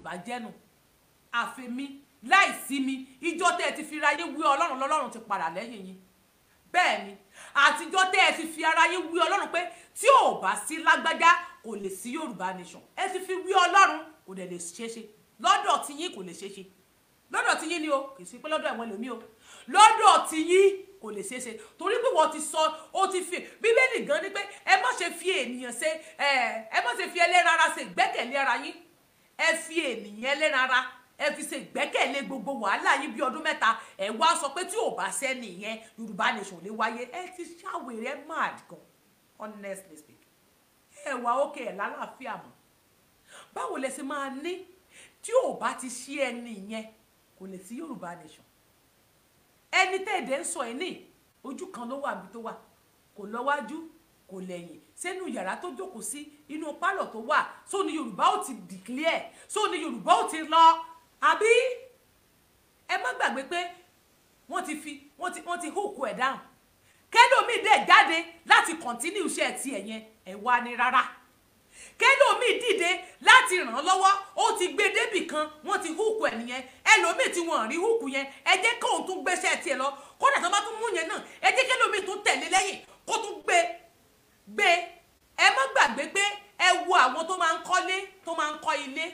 Yorùbá jẹ́nu àfẹ̀mí láìsí mi. Ìjọ tẹ́ ẹ ti fi ra yín wí Ọlọ́run, lọ́lọ́run ti padà lẹ́yìn yín. Bẹ́ẹ̀ ni, àtijọ́ tẹ́ ẹ ti fi ara yín wí Ọlọ́run pé tí ò bá sí lágbájá, kò lè sí Yorùbá Nation, ẹ ti fi wí Ọlọ́run, kò dẹ̀ lè ṣeé ṣe lọ́dọ̀ tí yín. Kò lè ṣeé ṣe lọ́dọ̀ tí yín ni o, kì í ṣe pé lọ́dọ̀ ẹ̀wọ̀n ẹlòmíì o. Lọ́dọ̀ tí yín kò lè ṣeé ṣe, torí pé wọ́n ti sọ, ó ti fi Bíbélì gan ni pé ẹ má ṣe fi ènìyàn ṣe ẹ, ẹ má ṣe fi ẹlẹ́ran ara ṣe ìgbẹ́kẹ̀lé ara yín. Ẹ fi ènìyàn ẹlẹ́ran ara, ẹ fi ṣe ìgbẹ́kẹ̀lé gbogbo wàhálà yín bí ọdún 3. Ẹ wá sọ pé tí ò bá sẹ́ni yẹn, Yorùbá Nation lè wáyé. Ẹ ti ṣàwèrè mad gan. Honestly speaking, ẹ wà ókè, ẹ lálàáfíà mọ́. Báwo lẹ ṣe máa ní tí ò bá ti ṣí ẹni yẹn, kò lè sí Yorùbá Nation? Ẹni tẹ́ ẹ̀dẹ̀ ń sọ ẹ̀ ní ojú kan ló wà níbi tó wà, kò lọ́wájú, kò lẹ́yìn, sínú yàrá tó jókòó sí, inú pálọ̀ tó wà. Só ní Yorùbá ó ti declare, só ní Yorùbá ó ti lọ, àbí? Ẹ má gbàgbé pé wọ́n ti fi wọ́n ti hook ẹ̀ down. Kẹ́lòmíì dẹ̀ jáde láti continue iṣẹ́ tiẹ̀ yẹn, ẹ̀ wá ní rárá. Kẹ́lòmíì dìde láti ràn án lọ́wọ́, ó ti gbé débì kan, wọ́n ti hook ẹ̀ nìyẹn. Ẹlòmíì tí wọ́n rí hook yẹn, ẹ jẹ́ kóun tún gbéṣẹ́ tiẹ̀ lọ. Kódà tó bá tún mú yẹn náà, ẹ jẹ́ kẹ́lòmíì tún tẹ̀lé lẹ́yìn, kó tún gbé gbé. Ẹ má gbàgbé pé ẹ wo àwọn tó máa ń kọ́lé, tó máa ń kọ́ ilé.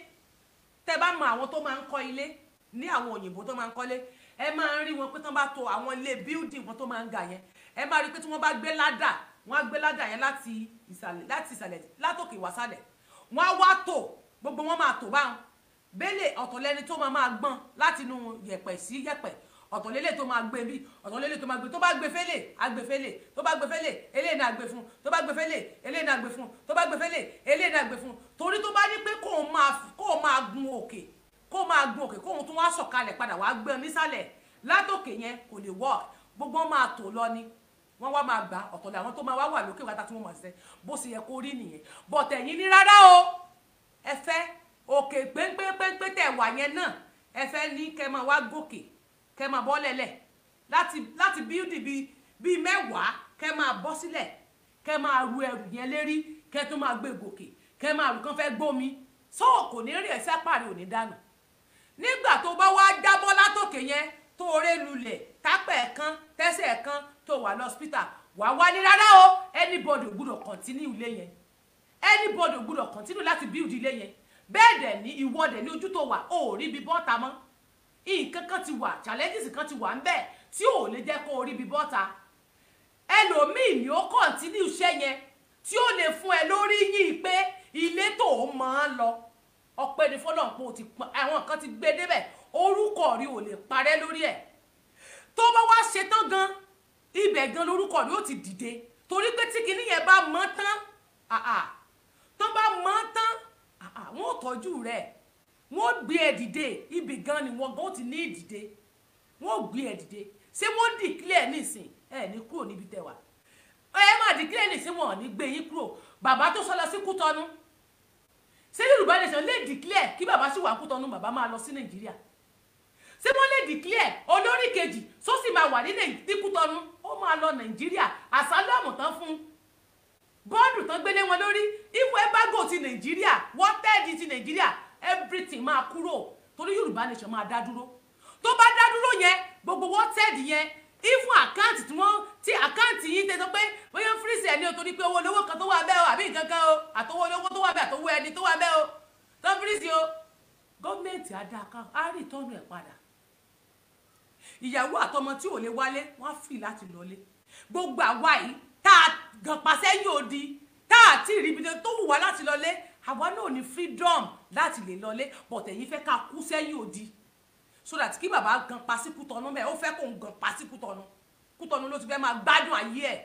Tẹ́ bá mọ àwọn tó máa ń kọ́ ilé ní àwọn òyìnbó tó máa ń kọ́lé, ẹ máa ń rí wọn pé tán bá to àwọn ilé building wọn tó máa ń ga yẹn, ẹ máa rí pé tí wọ́n bá gbé ladder, wọ́n á gbé ladder yẹn láti ìsàlẹ̀, látòkè wá sálẹ̀. Wọ́n á wá tò, gbogbo wọn máa tò báwọn bẹ́lẹ̀. Ọ̀tọ̀ lẹni tó máa máa gbọ́n láti inú yẹ̀pẹ̀ sí yẹ̀pẹ̀, ọ̀tọ̀ lélẹ̀ tó máa gbé bí, ọ̀tọ̀ lélẹ̀ tó máa gbé. Tó bá gbé fẹ́lẹ̀, á gbé fẹ́lẹ̀. Tó bá gbé fẹ́lẹ̀, eléyìí náà gbé fún. Tó bá gbé fẹ́lẹ̀, eléyìí náà gbé fún. Tó bá gbé fẹ́lẹ̀, eléyìí náà gbé fún. Torí tó bá ní pé kóun máa gun òkè, kó máa gun òkè, kóun tún wá sọ̀kalẹ̀ padà wá gbé nísàlẹ̀ látòkè yẹn, kò lè work. Gbogbo wọn máa tò lọ ni, wọ́n wá máa gbà. Ọ̀tọ̀ làwọn tó máa wá wà lókè wáta tí wọ́n máa ṣiṣẹ́. Bó ṣe yẹ kó rí nìyẹn. But ẹ̀yin ní rárá o, ẹ fẹ́ òkè péńpéńpéńpé tẹ̀ wà yẹn náà. Ẹ fẹ́ ní kẹ́ máa wá gòkè, kẹ́ máa bọ́ lẹ̀lẹ̀ láti building bíi 10, kẹ́ máa bọ́ sílẹ̀, kẹ́ máa ru ẹrù yẹn lérí, kẹ́ tó máa gbé gòkè, kẹ́ máa rù kán fẹ́ gbómi sóò. Kò ní rí ẹsẹ̀ pàrí, ò ní dànù. Nígbà tó bá wá jábọ́ látòkè yẹn, tó ré lulẹ̀, tápẹ̀ kan, tẹ́sẹ̀ kan, tó wà lọ́sípítà, wà wá ní rárá o, anybody ò gbúdọ̀ continue ilé yẹn, anybody ò gbúdọ̀ continue láti build ilé yẹn. Bẹ́ẹ̀ dẹ̀ ní ìwọ dẹ̀ ní ojú tó wà, ó rí ibi bọ́ta mọ́. Nǹkan kan ti wà, challenges kan ti wà ń bẹ̀ tí ò lè jẹ́ kó o rí ibi bọ́ta. Ẹlòmíì ni ó continue iṣẹ́ yẹn, tí ó lè fún ẹ lórí yìí pé ilé tó o máa ń lọ, ọpẹ́ ní fọlọ́n pé o ti pọn àwọn kan ti gbé débẹ̀, orúkọ rí ò lè parẹ́ lórí ẹ̀. Tó bá wá ṣetán gan, ibẹ̀ gan lórúkọ rí ó ti dìde, torí pé tí kinní yẹn bá mọ́ tán, àà, tó bá mọ́ tán, àà, wọ́n ò tọ́jú rẹ̀, wọ́n gbé ẹ dìde. Ibì gan ni wọ́n gan ó ti ní ìdìde, wọ́n ò gbé ẹ dìde. Ṣé wọ́n declare nísìn, ẹ ní kúrò níbi tẹwà, ẹ máa declare nísìn, wọn ò ní gbé yín kúrò. Bàbá tó sọ lọ sí Kútọ́nù, ṣé Yorùbá Nation lè declare kí bàbá sì wà Kútọ́nù, bàbá máa lọ sí Nàìjíríà? Ṣé wọ́n lè declare olórí kejì só sì máa wà ní Kútọ́nù, ó máa lọ Nàìjíríà? Asylum tán fún bọ́ọ̀dù tán gbélé wọn lórí, ìfọ̀ embargo ti Nàìjíríà, wanted ti Nàìjíríà, everything máa kúrò, torí Yorùbá Nation máa dá dúró. Tó bá dá dúró yẹn, gbogbo wanted yẹn, even account tí wọ́n tí account yìí tẹ sọ pé bóyá freeze ẹ̀ ní o, torí pé owó olówó kan tó wà bẹ́ẹ̀ o, àbí nǹkan kan o, àtọwọ́ olówó tó wà bẹ́ẹ̀, àtọwọ́ ẹni tó wà bẹ́ẹ̀ o, tó freeze o, gọ́ọ̀mẹ̀ntì á dá ká á rí ìtọ́nù ẹ̀ padà. Ìyàwó àtọmọ tí ò lè wálé, wọ́n á free láti lọlé. Gbogbo àwa yìí tá a gàn pa sẹ́yìn odi, tá a ti rí ibi tó wù wá láti lọlé, àwa náà ní freedom láti lè lọlé. But ẹ̀yin fẹ́ ká kú sẹ́yìn odi, so that kí bàbá gan pa sí Kútọ́nù bẹ́ẹ̀. Ó fẹ́ kó ń gan pa sí Kútọ́nù. Kútọ́nù ló ti fẹ́ máa gbádùn ayé ẹ̀,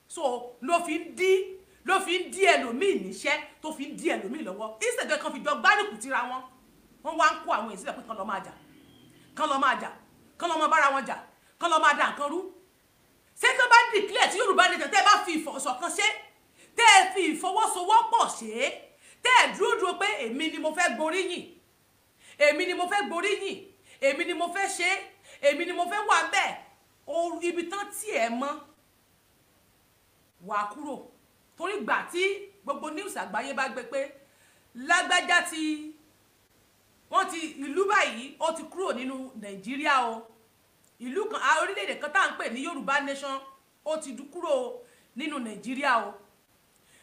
so ló fi ń dí ẹlòmíì níṣẹ́, tó fi ń dí ẹlòmíì lọ́wọ́. Instead kan fi jọ gbárùkù tira wọn, wọ́n wá ń kó àwọn èsì pé kán lọ máa jà, kán lọ máa jà, kán lọ máa bára wọn jà, kán lọ máa da nǹkan rú. Ṣé tó bá declare tí Yorùbá Nation, tẹ́ ẹ bá fi ìfọ̀ṣọ̀kan ṣe, tẹ́ ẹ fi ìfọwọ́sowọ́pọ̀ ṣe, tẹ́ ẹ dúró dúró pé èmi ni mo fẹ́ gboríyìn, èmi ni mo fẹ́ gboríyìn, èmi ni mo fẹ́ ṣe, èmi ni mo fẹ́ wà bẹ́ẹ̀, ibi tán tí ẹ mọ́ wà kúrò. Torí gbà tí gbogbo news àgbáyé bá gbé pé lágbájá ti Wọ́n ti ìlú báyìí, ó ti kúrò nínú Nàìjíríà o. Ìlú kan, orílẹ̀-èdè kan tá à ń pè ní Yorùbá Nation, ó ti kúrò nínú Nàìjíríà o.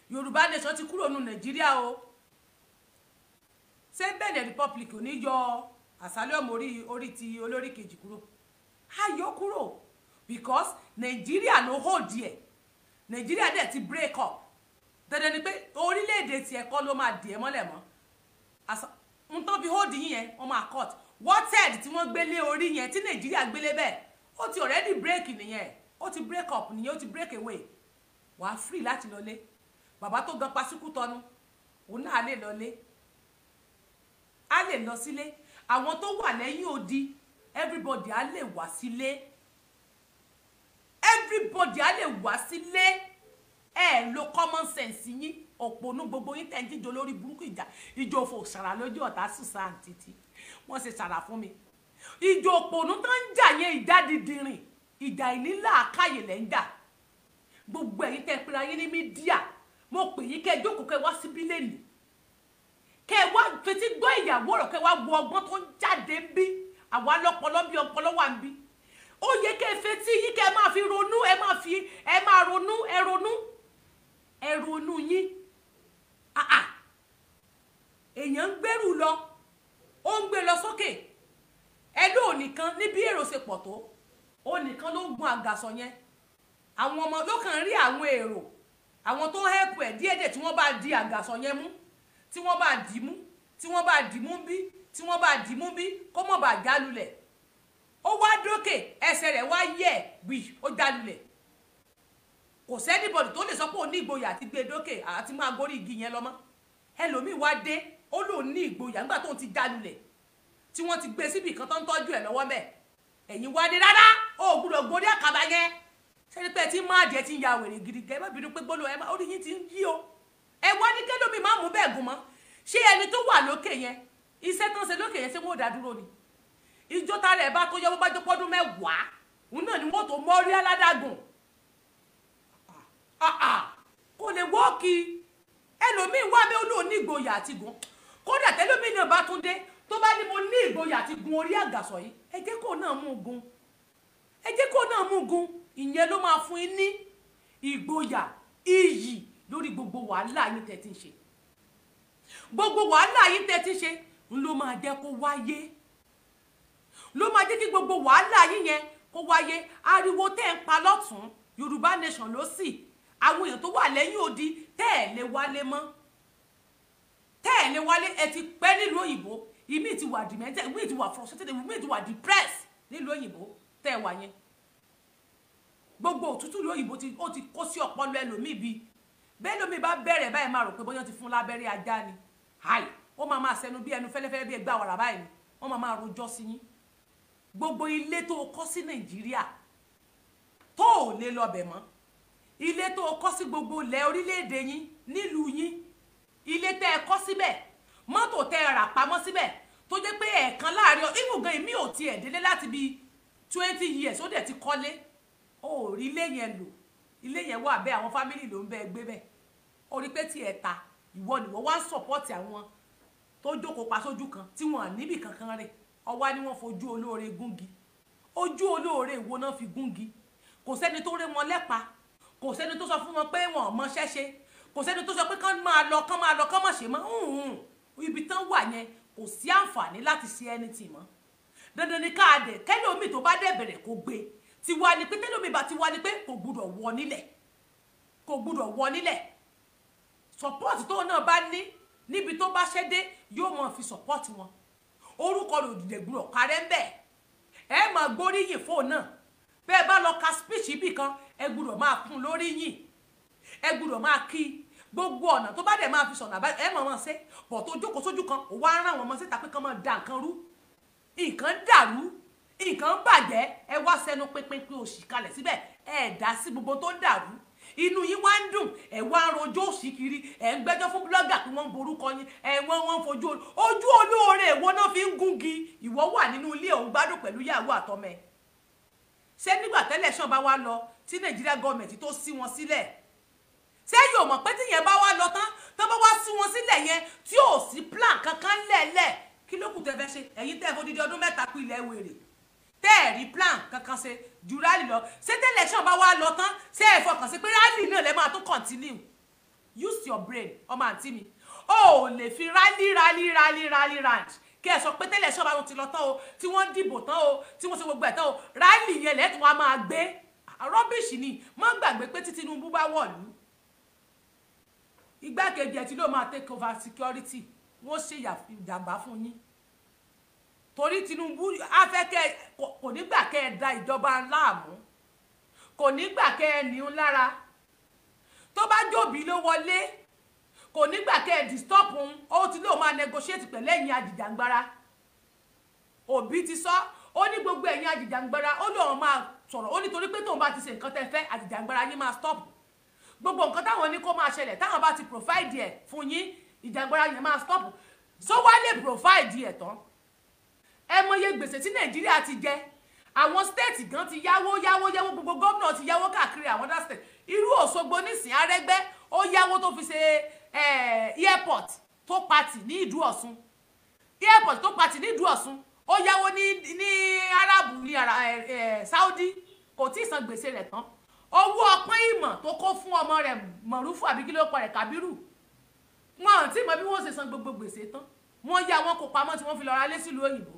Yorùbá Nation ti kúrò nínú Nàìjíríà o. Ṣé Benin Republic ò ní yọ asylum orí ti olórí kejì kúrò? Á yọ kúrò, because Nàìjíríà ló hold ẹ̀. Nàìjíríà dẹ̀ ti break up. Dandan ni pé orílẹ̀-èdè tiẹ̀ kọ́ ló máa dì ẹ́ mọ́lẹ̀ mọ́. N tán fi hold yín yẹn, wọ́n máa cut wanted tí wọ́n gbélé orí yẹn, tí Nàìjíríà gbélé bẹ́ẹ̀. Ó ti already break nìyẹn, ó ti break up nìyẹn, ó ti break away. Wàá free láti lọlé. Bàbá tó gan pasíkú tọnu, òun náà lè lọlé, á lè lọ sílé. Àwọn tó wà lẹ́yìn odi, everybody á lè wá sílé, everybody á lè wá sílé. Ẹ lo common sense yín. Òpònú gbogbo yín tẹ̀ ń jíjọ lórí burúkú. Ìjà ìjọ òfò sàrà lójú ọ̀tá sùsàn títí wọ́n ṣe sàrà fún mi. Ìjọ òpònú tó ń jà yẹn, ìjà dídìrín, ìjà ìnílàákàyè lẹ́ ń jà. Gbogbo ẹ̀yin tẹ́ pera yín ní media, mo pè yín kẹ́ ẹ jókòó, kẹ́ ẹ wá síbí lẹ́nìí, kẹ́ ẹ wá fetí gbọ́ ìyàwó ọ̀rọ̀, kẹ́ ẹ wá wo ọgbọ́n tó ń jáde ń bí. Àwa lọ́pọlọ bí ọpọlọ wà ń bí. Ó yẹ kẹ́ ẹ fetí yín, kẹ́ ẹ máa fi ronú, ẹ máa fi ẹ máa ronú, ẹ ronú, ẹ ronú yín. Ah ah, èèyàn ń gbèrú lọ, ó ń gbé lọ sókè. Ẹ lóò nìkan níbi èrò ṣe pọ̀ tó, ó nìkan ló ń gun àgàsọ̀ yẹn. Àwọn ọmọ ló kàn ń rí àwọn èrò, àwọn tó ń help ẹ̀ díẹ̀díẹ̀, tí wọ́n bá di àgàsọ̀ yẹn mú, tí wọ́n bá dì mú, tí wọ́n bá dì mú bí, tí wọ́n bá dì mú bí, kó mọ̀ bá já lulẹ̀. Ó wá dókè, ẹsẹ̀ rẹ̀ wá yẹ̀ gbì, ó já lulẹ̀. Kò sí anybody tó lè sọ pé òun ní ìgboyà àti gbé dókè àti máa gorí igi yẹn lọ́mọ́. Ẹlòmíì wá dé, ó lóun ní ìgboyà nígbà tóun ti já lulẹ̀, tí wọ́n ti gbé síbì kan tó ń tọ́jú ẹ̀ lọ́wọ́ mẹ́. Ẹ̀yin wá dé, rárá, ó gbúdọ̀ gorí àkàbà yẹn. Sẹ́ni pé ẹ ti máa jẹ́ ti ń ya wèrè gidi gẹ́? Ẹ má bínú pé gbólóhùn ẹ má orí yín ti ń yí o. Ẹ wá ní kẹ́lómi má mú bẹ́ẹ̀ gùn mọ́. Ṣé ẹni tó wà lókè yẹn, iṣẹ́ tó ń ṣe lókè yẹn, ṣé wọ́n ò dá dúró ni? Ìjọ tara ẹ̀ bá tó yọ, bó bá jọ pọ́dún 10, òun náà ni wọ́n tó mọ́rí aládàgùn. Kò lè wọ́ọ̀kì. Ẹlòmíín wá bẹ́ẹ̀, ó lóun ní ìgboyà àti gùn. Kódà tẹ́lómi náà bá tún dé, tó bá ní mo ní ìgboyà àti gun orí àgàsọ̀ yìí, ẹ jẹ́ kó náà mú gun, ẹ jẹ́ kó náà mú gun. Ìyẹn ló máa fún yín ní ìgboyà, iyì lórí gbogbo wàhálà yín tẹ́ ti ń ṣe. Gbogbo wàhálà yín tẹ́ ti ń ṣe ń ló máa jẹ́ kó wáyé, ló máa jẹ́ kí gbogbo wàhálà yín yẹn kó wáyé. Ariwo tẹ́ ń pa lọ́tún, Yorùbá Nation ló sì, àwọn èèyàn tó wà lẹ́yìn odi, tẹ́ ẹ̀ lè wálé mọ́, tẹ́ ẹ̀ lè wálé. Ẹ ti pẹ́ nílùú òyìnbó. Ìmí ti wà demented, ìmí ti wà frustrated, ìmí ti wà depressed nílùú òyìnbó tẹ́ ẹ wà yẹn. Gbogbo òtútù ìlú òyìnbó ti ó ti kó sí ọpọlọ ẹlòmíì. Bíi bẹ́ẹ̀ lómi bá bẹ̀rẹ̀ báyìí, máa rò pé bóyá ti fún lábẹ́rẹ́ ajá ni. Háì, ó máa máa sẹnu bí ẹnu fẹ́lẹ́fẹ́lẹ́ bí ẹgbẹ́ àwàrà báyìí ni. Wọ́n máa máa rojọ́ sí yín. Gbogbo ilé tó o kọ́ sí Nàìjíríà tó ò lè lọ bẹ̀ mọ́, ilé tó o kọ́ sí gbogbo ilẹ̀ orílẹ̀-èdè yín, nílùú yín, ilé tẹ́ ẹ kọ́ síbẹ̀, mọ́tò tẹ́ ẹ rà pamọ́ síbẹ̀, tó jẹ́ pé ẹ̀ẹ̀kan láàrin ibùgàn èmi ò tiẹ̀ délé láti bíi 20 years, ó dẹ̀ ti kọ́lé, ó ò rí ilé yẹn lò. Ilé yẹn wà bẹ́ẹ̀, àwọn family ló ń bẹ́ẹ̀ gbé bẹ́ẹ̀. Ó rí pé tí ẹ ta, ìwọ nìwọ wá ń support àwọn tó jókòó pa sójú kan tí wọ́n níbì kankan rẹ̀. Ọwá ni wọ́n fojú olóore gúngi. Ojú olóore ìwo náà fi gúngi? Kò sẹ́ni tó rí wọn lẹ́pa, kò sẹ́ni tó sọ fún wọn pé wọn ò mọṣẹ́ ṣe, kò sẹ́ni tó sọ pé kán máa lọ, kán máa lọ, kán má ṣe mọ́. Ibi tán wà yẹn, kò sí àǹfààní láti ṣe anything mọ́. Dandan ni káàdẹ̀ kẹ́lómi tó bá dẹ̀ bẹ̀rẹ̀ kó gbé tiwa ni pé tẹ́lómi bá tiwa ni pé kò gbúdọ̀ wọ nílẹ̀, kò gbúdọ̀ wọ nílẹ̀. Support tó náà bá ní níbi tó bá ṣẹ́ dé, yóò máa fi support wọn. Orúkọ rẹ̀ òdìdẹ̀ gbúdọ̀ parẹ́ ń bẹ̀. Ẹ máa gbóríyìn fóun náà. Bẹ́ẹ̀ bá lọ ka speech ibì kan, ẹ gbúdọ̀ máa kún lóríyìn, ẹ gbúdọ̀ máa kí. Gbogbo ọ̀nà tó bá dẹ̀ máa fi sọ̀nà, ẹ mọ̀ wọn ṣe bọ̀. Tó jókòó sójú kan, ò wá rán àwọn ọmọ síta pé kán máa da nǹkan rú. Nǹkan dàrú, nǹkan bàjẹ́, ẹ wá sẹnu pínpín òṣì kalẹ̀ síbẹ̀. Ẹ dá sí gbogbo tó ń dàrú, inú yín wá ń dùn. Ẹ wá ń rojọ́ òṣì kiri, ẹ ń gbẹ́jọ́ fún blogger pé wọ́n ń borúkọ yín. Ẹ wọ́n fojú ojú olóore ìwọ náà fi ń gúngi. Ìwọ wà nínú ilé, òun gbádùn pẹ̀lú ìyàwó àtọmọ ẹ. Ṣé nígbà tẹ́lẹ̀ ṣàn bá wá lọ, tí Nàìjíríà gọọmẹ̀ntì tó sí wọn sílẹ̀, ṣé yóò mọ̀ pé tíyẹn bá wá lọ tán, tán bá wá sí wọn sílẹ̀ yẹn, tí ò sí plan kankan lẹ̀lẹ̀? Kí ló kù tẹ́ fẹ́ ṣe? Ẹ̀yin tẹ́ fodidi ọdún 3 kú ilẹ̀ wèrè, tẹ́ ẹ̀ rí plan kankan ṣe ju rally lọ. Ṣé election bá wá lọ tán, ṣé ẹ fọkàn sí pé rally náà lẹ máa tún continue? Use your brain, ọmọ àǹtí mi. O ò lè fi rally rally rally rally round kí ẹ sọ pé election bá ti lọ tán o, tí wọ́n dìbò tán o, tí wọ́n ṣe gbogbo ẹ̀ tán o, rally yẹn lẹ́tùn wa máa gbé. Rubbish ni. Má gbàgbé pé tí Tinubu bá wọ̀lú, igbákejì ẹ̀ tí ló máa take over security, wọ́n ṣe ìjàmbá fún yín, torí Tinubu á fẹ́ kẹ́, kò ní gbà kẹ́ ẹ da ìjọba láàmú, kò ní gbà kẹ́ ẹ ní un lára. Tó bá jòbí ló wọlé, kò ní gbà kẹ́ ẹ disturb òun. Ó ti lóun máa negotiate pẹ̀lú ẹ̀yin ajìjàngbara. Òbí ti sọ, ó ní gbogbo ẹ̀yin ajìjàngbara, ó lóun máa sọ̀rọ̀, ó nítorí pé tóun bá ti ṣe nǹkan tẹ́ fẹ́, ajìjàngbara yín máa stop. Gbogbo nǹkan táwọn ní kó máa ṣẹlẹ̀, táwọn bá ti provide ẹ̀ fún yín, ìjàngbara yẹn máa stop. So wá lè provide ẹ̀ tán? Ẹ mọye gbèsè tí Nàìjíríà ti jẹ. Àwọn state gan ti yáwó yáwó yáwó, gbogbo gómìnà ti yáwó káàkiri àwọn other state. Irú Òṣogbo nísìn, Arẹ́gbẹ́ ó yáwó tó fi ṣe airport tó patì ní ìdú Ọ̀ṣun, airport tó patì ní ìdú Ọ̀ṣun. Ó yáwó ní Arabu, ní Saudi, kò tí ì san gbèsè rẹ̀ tán. Owó ọpọ́n ìmọ̀ tó kó fún ọmọ rẹ̀ Mọ̀rúfù, àbí kí ló kọ rẹ̀, Kábírù, wọn ò tí mọ bí wọ́n ṣe san gbogbo gbèsè tán. Wọ́n yá wọn kó pamọ́ tí wọ́n fi lọ ra lé sílùú òyìnbó.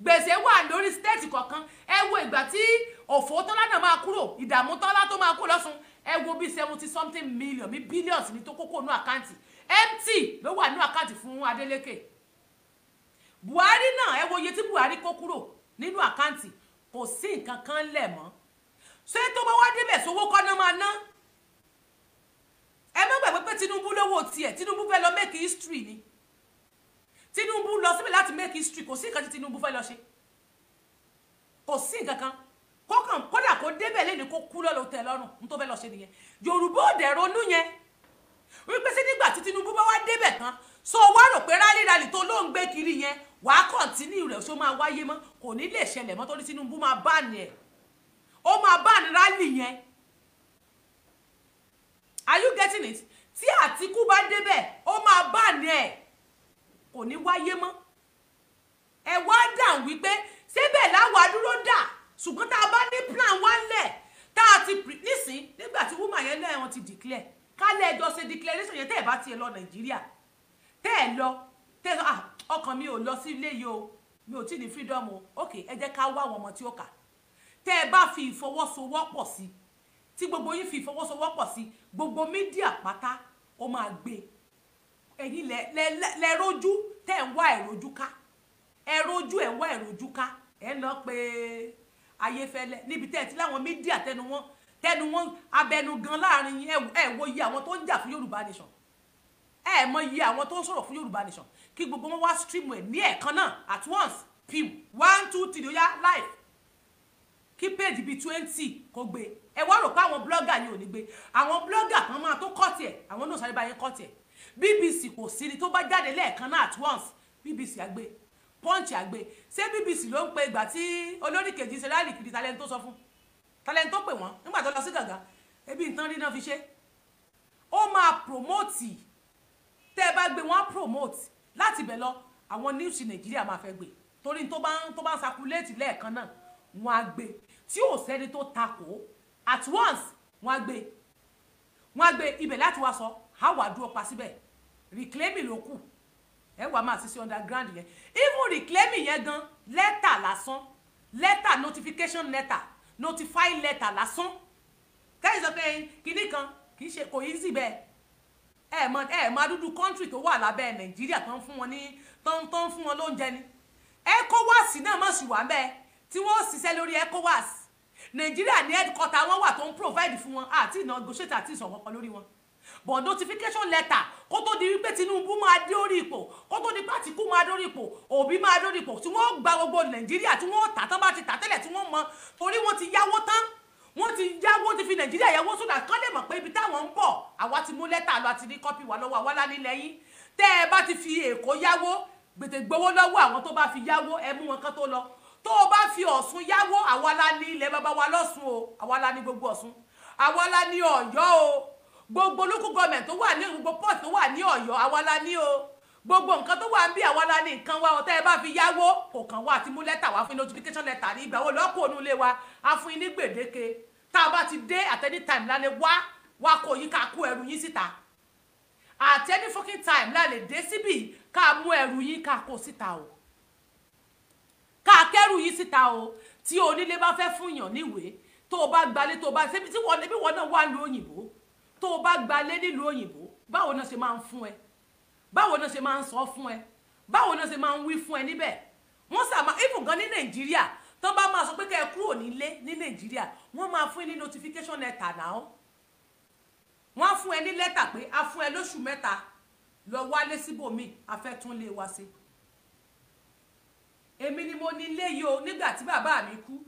Gbèsè wà lórí state kọ̀ọ̀kan. Ẹ wo ìgbà tí òfò tọ́lá náà máa kúrò, ìdààmú tọ́lá tó máa kú lọ́sùn, ẹ wo bí 70 something million bí billions ní tó kókó nú account, empty ló wà nú account fún Adeleke. Buhari náà, ẹ wo iye tí Buhari kó kúrò nínú account, kò sí nǹkan kan lẹ̀ mọ́. Ṣé tó bá wá débẹ̀, sówó kọ́ náà máa ná? Ẹ má gbàgbé pé Tinubu lówó tiẹ̀. Tinubu fẹ́ lọ make history ni. Tinubu lọ síbẹ̀ láti make history. Kò sí nǹkan tí Tinubu fẹ́ lọ ṣe, kò sí nǹkan kan kókàn. Kódà kó débẹ̀ lẹ́nu, kó kú lọ́lọ́ tẹ̀ lọ́rùn, n tó fẹ́ lọ ṣe nìyẹn. Yorùbá ò dẹ̀ ronú yẹn wípé sí nígbà tí Tinubu bá wá débẹ̀ tán, so wá rò pé rally rally tó ló ń gbé kiri yẹn, wàá continue rẹ̀, ṣó máa wáyé mọ́? Kò ní lè ṣẹlẹ̀ mọ́, torí Tinubu máa ban ẹ̀, ó máa ban rally yẹn. Are you getting it? Tí Àtìkú bá débẹ̀, ó máa ban ẹ̀, kò ní wáyé mọ́. Ẹ wá dàn wípé síbẹ̀ láwa dúró dà, ṣùgbọ́n tá a bá ní plan wá ńlẹ̀ tá a ti nísìn, nígbà tí woman yẹn lẹ́wọ̀n ti declare kálẹ̀, ẹjọ́ ṣe declaration yẹn, tẹ́ ẹ̀ bá tiẹ̀ lọ Nàìjíríà, tẹ́ ẹ̀ lọ, tẹ́ ẹ̀ sọ, "Ah, ọkàn mi ò lọ sí ilé yìí o, mi ò tí ì ní freedom o." Ok, ẹ jẹ́ ká wá àwọn ọmọ tí ó kà. Tẹ́ ẹ bá fi ìfọwọ́sowọ́pọ̀ sí, tí gbogbo yín fi ìfọwọ́sowọ́pọ̀ sí, gbogbo media pátá ó máa gbé. Ẹ̀yin lẹ rójú tẹ́ ẹ̀ ń wá ẹ̀rójú ká, ẹ rójú ẹ̀ ń wá ẹ̀rójú ká. Ẹ̀ ń lọ pé Ayéfẹ́lẹ́ níbi tẹ́ ẹ ti láwọn media tẹnu wọn abẹnu gan láàrin yín. Ẹ wo iye àwọn tó ń jà fún Yorùbá nation, ẹ mọ iye àwọn tó ń sọ̀rọ̀ fún Yorùbá nation. Kí gbogbo wọn wá stream ẹ̀ ní ẹ̀ẹ̀kan náà, at once, pim, one two three, ó yá, live, kí page bíi 20 kó gbé. Ẹ wá rò pé àwọn blogger yìí ò ní gbé? Àwọn blogger kan máa tó kọ́ tiẹ̀, àwọn náà sáré bá yẹn kọ́ tiẹ̀. BBC kò sí ni tó bá jáde lẹ́ẹ̀kan náà, at once, BBC á gbé, Punch á gbé. Ṣé BBC ló ń pe ìgbà tí olórí kejì ṣe rally kiri? Talent tó sọ fún, talent tó pè wọ́n nígbà tó lọ sí gàgà, ebi nǹkan rí náà fi ṣe. Ó máa promote. Tẹ́ ẹ bá gbé wọn á promote láti ibẹ̀ lọ. Àwọn news Nàìjíríà máa fẹ́ gbé, torí tó bá ń circulate lẹ́ẹ̀kan náà, wọ́n á gbé. Tí ò sẹ́ni tó takò, at once, wọ́n á gbé, wọ́n á gbé. Ibẹ̀ láti wá sọ, á wà dúró pa síbẹ̀. Reclaiming ló kù. Ẹ wà máa ṣiṣẹ́ underground yẹn. Even reclaiming yẹn gan, lẹ́tà lásán, lẹ́tà, notification letter, notify letter lásán. Kẹ́yìn sọ pé kinní kan kì í ṣe, kò easy bẹ́ẹ̀. Ẹ mọ adúdú country tó wà lábẹ́ Nàìjíríà tó ń fún wọn ní tó ń fún wọn lóúnjẹ ni. ECOWAS náà mọ̀ sí wà bẹ́ẹ̀ tí wọ́n ṣiṣẹ́ lórí ECOWAS. Nàìjíríà ní headquarter wọn wà tó ń provide fún wọn, àti negotiate àti ìsọ̀kan kan lórí wọn. But notification letter, kó tó di wípé Tinubu máa dé orí ipò, kó tó di pé Àtìkú máa dórí ipò, Òbí máa dórí ipò, tí wọ́n gba gbogbo Nàìjíríà, tí wọ́n tà tán, bá ti tà tẹ́lẹ̀, tí wọ́n mọ, torí wọ́n ti yáwó tán, wọ́n ti yáwó, ti fi Nàìjíríà yáwó sódà kán lè mọ̀ pé ibi táwọn ń bọ̀, àwa ti mú lẹ́tà lọ, àti ní copy wà lọ́wọ́ àwa lánìlẹ̀ yín. Tẹ́ ẹ bá ti fi Èkó yáwó, gbètè gbowó lọ́wọ́ àwọn tó bá fi yáwó, ẹ mú wọn kán tó lọ. Tó o bá fi Ọ̀ṣun yáwó, àwa la ní ilẹ̀ bàbá wa lọ́ṣun o, àwa la ní gbogbo Ọ̀ṣun, àwa la ní Ọ̀yọ́ o, gbogbo local government tó wà ní gbogbo port tó wà ní Ọ̀yọ́, àwa la ní o. Gbogbo nǹkan tó wà ń bí àwa la ní nǹkan wa. Ọ̀tá ẹ bá fi yáwó kò kàn wá, àti mú lẹ́tà wá fún notification letter ní ìgbà wo lọ́kọ̀ ònú ilé wa. A fún yín ní gbèdéke tá a bá ti dé. At any time lálẹ́ wá wá kó yín, ká kó ẹrù yín síta. At any fucking time la lè dé síbì, ká mú ẹrù yín, ká kó síta o, ká kẹ́rù yín síta o. Tí onílé bá fẹ́ fún yàn níwèé, tó o bá gbalé, tó o bá ṣe tí wọ́n bí wọ́n náà wà nílùú òyìnbó, tó o bá gbalé nílùú òyìnbó, báwo náà ṣe máa ń fún ẹ? Báwo náà ṣe máa ń sọ fún ẹ? Báwo náà ṣe máa ń wí fún ẹ níbẹ̀? Wọ́n sàmà even gan ní Nàìjíríà, tó bá máa sọ pé kẹ́ ẹ kúrò nílé ní Nàìjíríà, wọ́n máa fún ẹ ní notification letter náà. Wọ́n á fún ẹ ní lẹ́tà pé a fún ẹ lóṣù 3, lọ wálé síbòmíì, a fẹ́ tún lé wa sí. Èmi ni mo ní ilé yìí o. Nígbà tí bàbá mi kú,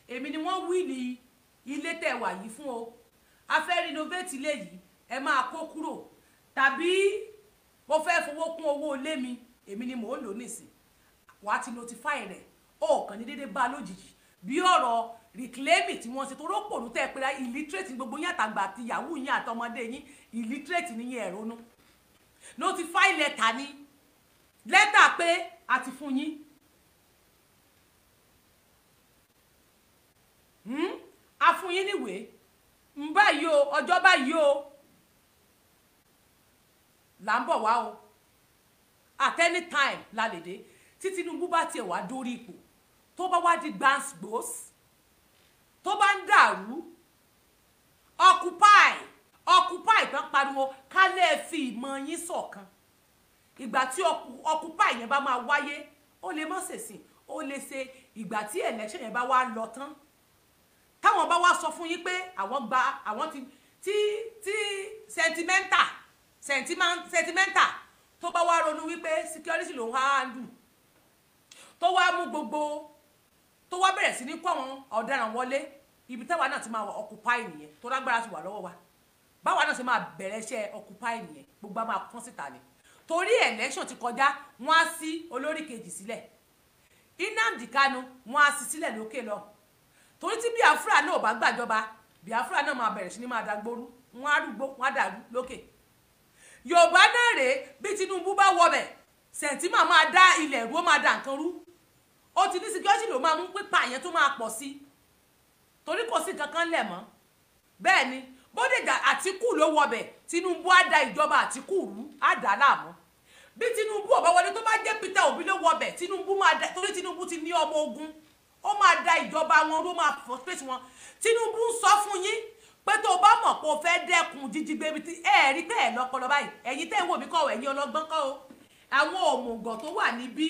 èmi ni wọ́n will ilé tẹ̀ wà yìí fún o. A fẹ́ renovate ilé yìí, ẹ máa kó kúrò, tàbí mo fẹ́ fowó kún owó ilé mi, èmi ni mò ń lò nísìn. Wàá ti notify rẹ̀. Ó kàn ní déédéé bá a lójijì bí ọ̀rọ̀ reclaiming tí wọ́n ṣe tó rọ́pònú tẹ́ ẹ pé illiterate ní gbogbo yín, àtàgbà àti yahoo yín àtọmọdé yín, illiterate ní yín. Ẹ̀ ronú. Notify letter ni lẹ́tà pé a ti fún yín. A fún yín níwèé ń báyìí o, ọjọ́ báyìí o là ń bọ̀ wá o. At any time la lè dé. Tí Tinubu bá tiẹ̀ wá dórí ipò, tó bá wá di gbàǹsgbòs, tó bá ń dàrú, occupy, occupy tán pariwo kálẹ̀, fi ìmọ̀ yín ṣọ̀kan. Ìgbà tí occupy yẹn bá máa wáyé, ó lè má ṣèṣìn, ó lè ṣe ìgbà tí election yẹn bá wá lọ tán, táwọn bá wá sọ fún yín pé àwọn gba àwọn ti tí sentimental, tó bá wá ronú wípé security lòun á handle, tó wá mú gbogbo, tó wá bẹ̀rẹ̀ sí ní kó àwọn ọ̀daràn wọlé, ibi táwa náà ti máa wà occupy nìyẹn. Tó lágbára ti wà lọ́wọ́ wa, báwa náà ṣe máa bẹ̀rẹ̀ iṣẹ́ occupy nìyẹn. Gbogbo a máa kún síta ni, torí election ti kọjá. Wọ́n á sí olórí kejì sílẹ̀, Nnamdi Kanu, wọ́n á sí sílẹ̀ lókè lọ, torí tí Biafra náà ò bá gbàjọba, Biafra náà máa bẹ̀rẹ̀ sí ní máa dàgbóru. Wọ́n á rúgbó, wọ́n á dàrú lókè. Yorùbá náà rèé, bí Tinubu bá wọbẹ̀, sentiment máa dá ilẹ̀ rú, ó máa dà nǹkan rú. Ó ti ní security ló máa mú pípa yẹn tó máa pọ̀ sí, torí kò sí nǹkan kan lẹ̀ mọ́. Bẹ́ẹ̀ ni bódìjà Àtìkù ló wọbẹ̀, Tinubu á da ìjọba Àtìkù rú, á dà á láàmú. Bí Tinubu ò bá wọlé, tó bá jẹ́ Peter Obi ló wọbẹ̀, Tinubu máa da, torí Tinubu ti ní ọmọ ogun, ó máa da ìjọba wọn rú, máa frustrate wọn. Tinubu ń sọ fún yín pé tó o bá mọ̀ pé o fẹ́ dẹ́kun jíjígbé, ibi tí ẹ rí pé ẹ lọ́pọlọ báyìí, ẹ̀yin tẹ́ ń wò mí kọ́, ẹ̀yin ọlọ́gbọ́n kọ́ o, àwọn òmùgọ̀ tó wà níbí,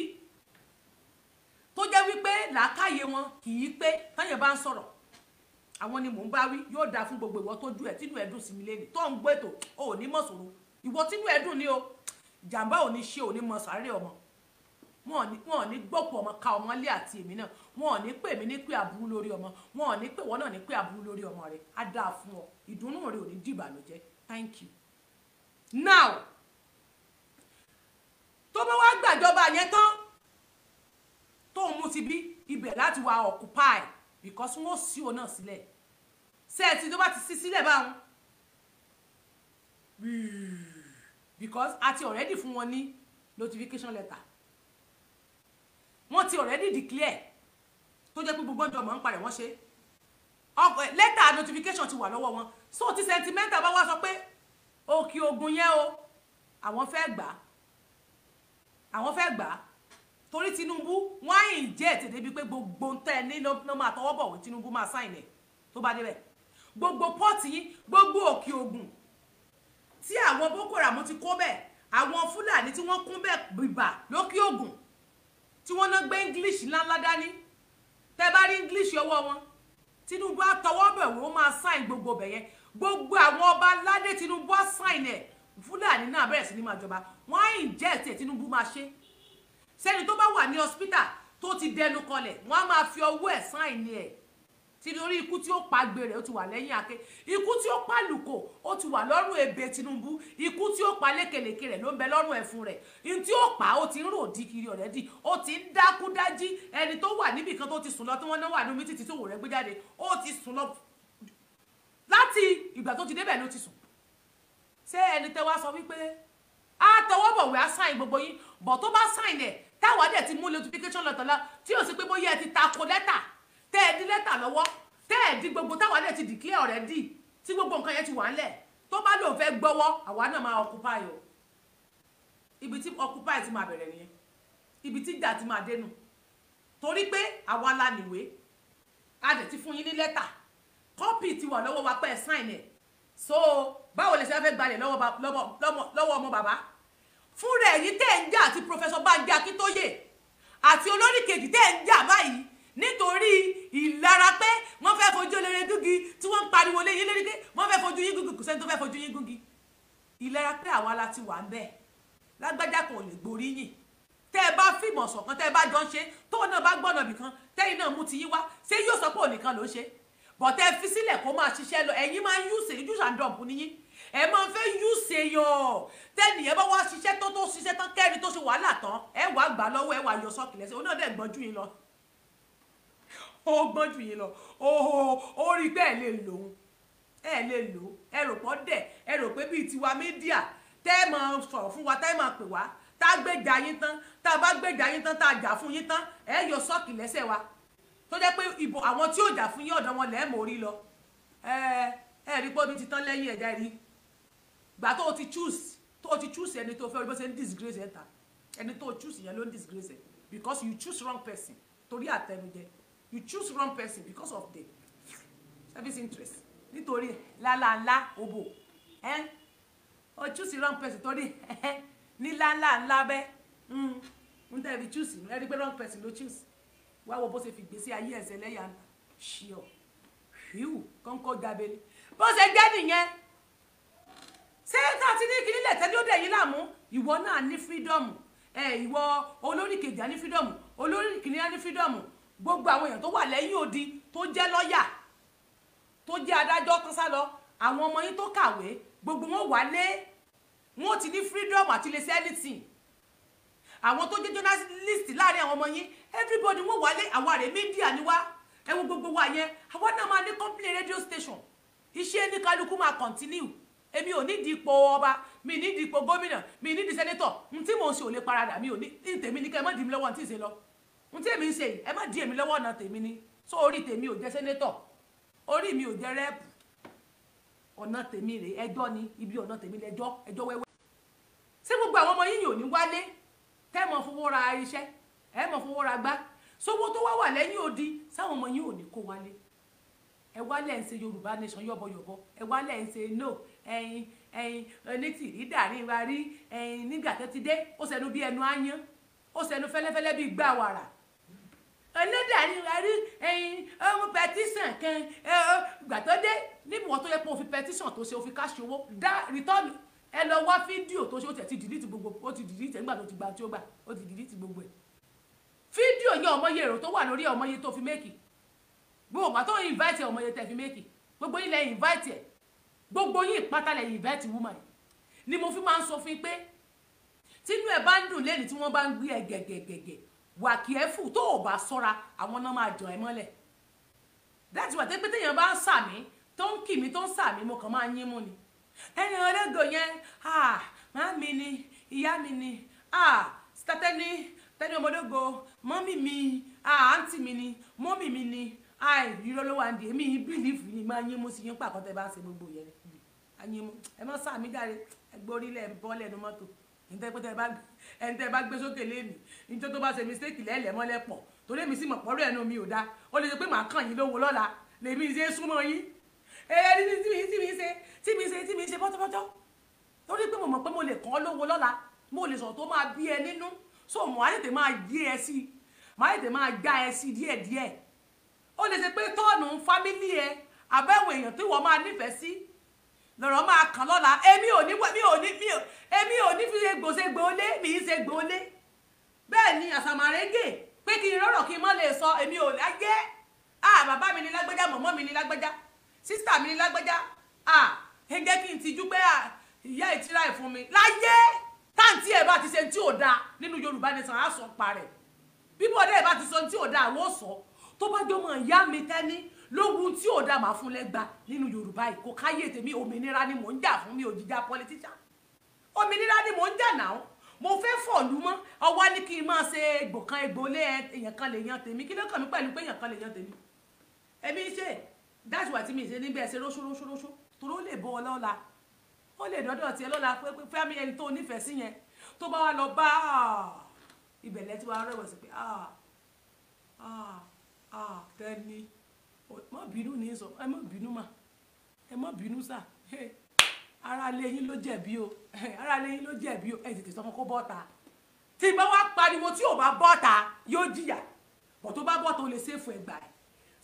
tó jẹ́ wípé làákàyè wọn kì í pé táyà bá ń sọ̀rọ̀, àwọn ni mò ń bá wí. Yóò dáa fún gbogbo ìwọ tó ju ẹ tínú ẹ dùn sí mi lẹ́nu tó ń gbọ́ ètò. O ò ní mọ̀ sọ̀rọ̀. Ìwọ tínú ẹ dùn ni o, ìjàmbá ò ní ṣe, ò ní mọ sàárè ọmọ. Wọn ò ní gbọ́pọ̀ ọmọ ká ọmọ lé àti èmi náà. Wọn ò ní pè mí ní pé aburú lórí ọmọ. Wọn ò ní pè wọ́n náà ní pé aburú lórí ọmọ rẹ. Á dáa fún ọ, ìdùnnú rẹ ò ní dìbànújẹ́. Thank you. Now, tó bá wá gbàjọba yẹn tán, tó ń mú ti bí ibẹ̀ láti wá occupy, because wọ́n sí òun náà sílẹ̀ sẹ́ẹ̀tì. Tó bá ti sí sílẹ̀ báwọn, because a ti already fún wọn ní notification letter, wọ́n ti already declare, tó jẹ́ pé gbogbo ọjọ́ mọ̀ ń parẹ̀, wọ́n ṣe letter notification ti wà lọ́wọ́ wọn. So tí sentimental bá wá sọ pé Òkè Ògùn yẹn o, àwọn fẹ́ gbà á, àwọn fẹ́ gbà á, torí Tinubu wọ́n á yìn jẹ́ ètè débi pé gbogbo ń tẹ́ ẹ ní ló máa tọwọ́ bọ̀wé, Tinubu máa sign ẹ̀ tó bá débẹ̀. Gbogbo port yín, gbogbo Òkè Ògùn tí àwọn Boko Haram ti kó bẹ́ẹ̀, àwọn Fúlàní tí wọ́n kún bẹ́ẹ̀ bìbà lókè Ògùn, tí wọ́n náà gbé English ńláńlá dání, tẹ́ bá rí English ọwọ́ wọn, Tinubu á tọwọ́ bẹ̀ wọ́n, máa sign gbogbo bẹ̀ yẹn. Gbogbo àwọn ọba aládé, Tinubu á sign ẹ̀. Fúlàní náà bẹ̀rẹ̀ sí ní máa jọba. Wọ́n á inject ẹ̀, Tinubu máa ṣe. Sẹ́ni tó bá wà ní hospital tó ti dẹnu kọlẹ̀, wọ́n á máa fi ọwọ́ ẹ̀ sign ẹ̀. Tí lórí ikú tí ó pa gbèrè, ó ti wà lẹ́yìn ake. Ikú tí ó pa lùkò, ó ti wà lọ́rùn ebè Tinubu. Ikú tí ó pa lékelèké rẹ̀ ló ń bẹ lọ́rùn ẹ̀fun rẹ̀. Ihun tí ó pa, ó ti ń rò di kiri already, ó ti ń dákú dájí. Ẹni tó wà níbì kan tó ti sùn lọ, tí wọ́n náà wà ní omi títí tó wò rẹ̀ gbé jáde, ó ti sùn lọ láti ìgbà tó ti débẹ̀ ló ti sùn. Ṣé ẹni tẹ́ wá sọ wípé Á tọwọ́ bọ̀wé, á sign gbogbo yín bọ̀. Tó bá sign ẹ̀, táwa dẹ̀ ti mú notification lọ́tọ̀lá tí ò sí pé bóyá ẹ ti tako lẹ́tà, tẹ́ ẹ di lẹ́tà lọ́wọ́, tẹ́ ẹ di gbogbo, táwa dẹ̀ ti declare already, tí gbogbo nǹkan yẹn ti wà ńlẹ̀, tó bá lóun fẹ́ gbọ́wọ́, àwa náà máa occupy o. Ibi tí occupy ti máa bẹ̀rẹ̀ nìyẹn, ibi tí ìjà ti máa dénú, torí pé àwa la nìwé. A dẹ̀ ti fún yín ní lẹ́tà, copy ti wà lọ́wọ́ wa pé ẹ sign ẹ̀. So báwo lè ṣe fẹ́ gbalẹ̀ lọ́wọ́ ọmọ bàbá fúnra ẹ̀yìn tẹ́ ń jà, àti Professor Banji Akíntóyè àti olórí kejì tẹ́ ń jà báyìí, nítorí ìlara pé wọ́n fẹ́ fojú olóore gúngi, tí wọ́n ń pariwo léyìn lérí pé wọ́n fẹ́ fojú yín gúngi? Kò sẹ́ni tó fẹ́ fojú yín gúngi. Ìlara pé àwa la ti wà ń bẹ̀, lágbájá kan ò lè gboríyìn. Tẹ́ ẹ bá fìmọ̀ ṣọ̀kan, tẹ́ ẹ bá jọ ń ṣe, tóun náà bá gbọ́nà bìkan, tẹ́yìn náà mú ti yín wá, ṣé yóò sọ pé òun nìkan ló ń ṣe? Bọ̀tẹ́ fi sílẹ̀ kó máa ṣiṣẹ́ lọ. Ẹ̀yin máa ń use, use and dump níyín. Ẹ máa ń fẹ́ use èèyàn. Tẹ́nìyẹn bá wá ṣiṣẹ́ tó ṣiṣẹ́ tán, kẹ́rin tó ṣe wàhálà tán, ẹ wàá gbà lọ́wọ́, ẹ wàá yọ sọ́ọ̀kì lẹ́sẹ̀. Òun náà dẹ̀ gbọ́n jù yín lọ, ó gbọ́n jù yín lọ. Ó rí pé ẹ lè lòun, ẹ lè lò. Ẹ rò pọ́ dẹ̀, ẹ rò pé bíi tiwa media tẹ́ ẹ máa sọ̀rọ̀ fún wa, tẹ́ ẹ máa pè wá, tá a gbèjà yín tán, tá a bá gbèjà yín tán, tá a jà fún yín tán, ẹ yọ sọ́ọ̀kì lẹ́sẹ̀ wa, tó jẹ́ pé ìbò àwọn tí ò jà fún yín, ọ̀dọ̀ wọn lẹ́ẹ̀ mọ̀ orí lọ. Ẹ ẹ rí pé omi ti tán lẹ́yìn ẹ̀dá rí gbà tó o ti choose ẹni tó fẹ́ rí bó ṣe ń disgrace ẹ̀ ta. Ẹni tó o choose yẹn ló ń disgrace ẹ̀, because you choose wrong person. Torí àtẹnujẹ, you choose wrong person because of the service interest, nítorí lálàńlá òbò ẹ. O choose wrong person torí ní lálà ńlá bẹ́ ń tẹ́ fi choose. Ẹ rí pé wrong person ló choose. Wá wo bó ṣe fi gbèsè ayé ẹsẹ̀ lẹ́yà ṣíọ fíù kọ́ńkọ́ jábẹ́lẹ́. Bó ṣe jẹ́ nìyẹn. Ṣé tá a ti ní kíní lẹ̀ tẹ́lẹ̀ ó dẹ̀ yín láàmú? Ìwọ náà ní freedom ẹ, ìwọ olórí kejì á ní freedom, olórí kìnìún á ní freedom. Gbogbo àwọn èèyàn tó wà lẹ́yìn odi, tó jẹ́ lọ́ọ̀yà, tó jẹ́ adájọ́ kan sá lọ, àwọn ọmọ yín tó kàwé, gbogbo wọn wálé, wọn ti ní freedom àti lè ṣe anything. Àwọn tó jẹ́ journalist láàrin àwọn ọmọ yín, everybody wọn wálé. Àwọn àrè media ni wá. Ẹ wo gbogbo wa yẹn, àwa náà máa ní company, radio station. Iṣẹ́ ní kálukú máa continue. Èmi ò ní di ipò ọba, mi ní di ipò gómìnà, mi ní di senator. N tí mò ń ṣe ò lè paradà. Mi ò ní ní tèmi ní kẹ́ ẹ má dì mí lọ́wọ́. N tí ì ṣe lọ, n tí èmi ń ṣe yìí, ẹ má dì èmi lọ́wọ́. Ọ̀nà tèmi ni. So orí tèmi ò jẹ́ senator, orí mi ò jẹ́ rep. Ọ̀nà tèmi rèé, ẹjọ́ ni ibi ọ̀nà tèmi lẹ́jọ́, ẹjọ́ wẹ́wẹ́. Ṣé gbogbo àwọn ọmọ yìí ò ní wálé? Tẹ́ mọ̀ fowó ra iṣẹ́, ẹ mọ̀ fowó ra gbá sówó tó wá wà lẹ́yìn odi, sáwọn ọmọ yìí ò ní kó wálé? Ẹ wálẹ̀ ń ṣe Yorùbá Nation yọ̀bọ̀yọ̀bọ̀. Ẹ wálẹ̀ ń ṣe no. Ẹyin ẹyin onítìrí dàrí wa rí ẹyin nígbà tó ti dé, ó sẹnu bí ẹnu áyán, ó sẹnu fẹ́lẹ́fẹ́lẹ́ bí gbà wàrà. Ẹlẹ́dàrí wa rí ẹyin ọmọ petition kan gbà tó dé níbi wọn tó yẹ pé o fi petition tó ṣe, o fi cash owó dá return. Ẹ lọ wá fídíò tó ṣe. Ó tẹ̀ ti delete gbogbo, ó ti delete nígbà tó ti gbà tí ó gbà, ó ti delete gbogbo ẹ̀. Fídíò yẹn, ọmọye èrò tó wà lórí, ọmọye tó fi make. Gbogbo ìgbà tó invite ẹ, ọmọye tẹ fi make. Gbogbo yín lẹ invite ẹ, gbogbo yín pátá lẹ invite woman. Ni mo fi máa ń sọ fún yín pé tínú ẹ bá ń dùn lẹ́ni tí wọ́n bá ń gbé ẹ gẹ̀gẹ̀gẹ̀gẹ̀, wà careful. Tó o bá sọ́ra, àwọn náà máa jọ ẹ mọ́lẹ̀. That's why pé téèyàn bá ń sàmí, tó ń kì mí, tó ń sàmí, mo kàn máa ń yín mú ni. Ẹni ológo yẹn, ah, màmí ni, ìyá mi ni, ah, tẹ́ni tẹ́ni ọmọdógo, mummy mi, ah, àǹtí mi ni, mummy mi ni. Ah, irọ́ ló wà ní èmi yìí. Believe ni máa yín mú sí yín pàkọ́ tẹ́ bá ń ṣe gbogbo yẹn ni ayín mú. Ẹ má sàmí jáde, ẹ gbórílẹ̀ bọ́ọ̀lẹ̀ nu mọ́tò. Ẹni tẹ́ bá gbé sókè lẹ́nu níjọ́ tó bá ṣe mistake, lẹ́lẹ̀ mọ́lẹ̀ pọ̀, torí èmi sì mọ̀ pọ́rọ̀ ẹnu mi ò dáa. Ó lè ṣe pé màá kàn yín lówó lọ́la lèmi ṣe súnmọ́ yín. Ẹni tí mi ṣe bọ́tọ́bọ́tọ́, torí pé mo mọ̀ pé mo lè kàn án lówó lọ́la, mo lè sọ̀rọ̀ tó máa bí ẹ nínú. So mo á tètè máa yé ẹ sí, màá tètè máa já ẹ sí díẹ̀díẹ̀. Ó lè ṣe pé tọ́ọ̀nù family ẹ, àbẹ̀wò èèyàn tí wọ́n máa nífẹ̀ẹ́ sí lọ̀rọ̀ máa kàn lọ́la. Èmi ò ní mi ò ní mi ò èmi ò ní fi ṣe gbòólé, mi ì ṣe gbòólé. Bẹ́ẹ̀ ni àsàmàrégè pé kí n rọ̀rọ̀ kí n má lè sọ. Èmi ò láyé. Ah, bàbá mi ní lágbájá, mọ̀mọ́ mi ní lágbájá, sister mi ní lágbájá. Ah, ẹ jẹ́ kí n tijú pé ìyá ìtira ẹ̀ fún mi láyé. Táǹtí ẹ̀ bá ti ṣe tí ò dáa nínú Yorùbá Nation, á sọ pa rẹ̀. Bí bọ́dẹ̀ ẹ̀ bá ti sọ tí ò dáa, àwọn ò sọ. Tó bá jọmọ ìyá mi tẹ́ni lóhun tí ò dáa, máa fún lẹ́gba nínú Yorùbá yìí. Kò káyé tèmi. Òmìnira ni mò ń jà fún mi, ò jíjà politician. Òmìnira ni mò ń jà náà, mo fẹ́ fọ̀lú mọ́. Ọwọ́ ní kí n máa ṣe egbò kan, egbò lé èèyàn kan lè yan tèmi. Kí ló kàn mí pẹ̀lú pé èèyàn kan lè yan tèmi? Èmi ṣe, that's why tí mi ṣe níbẹ̀ ṣe róṣó róṣó róṣó, torí ó lè bọ́ ọ lọ́la, ó lè dọ́dọ̀ tiẹ̀ lọ́la, pé fẹ́mi ẹni tó nífẹ̀ẹ́ sí yẹn tó bá wà lọ bá ìbẹ̀lẹ̀ tí wàá rẹ̀wẹ̀sì pé ah ah ah, tẹ́ni má bínú ní sọ, ẹ má bínú mà, ẹ má bínú sà, ara lé yín ló jẹ̀bi o, ara lé yín ló jẹ̀bi o. Ẹ tètè sọ fún kó bọ́ta. Tí bá wá pariwo, tí ò bá bọ́ta, yóò jìyà bọ̀. Tó bá bọ́ta, ó lè ṣèfù ẹgbà ẹ̀.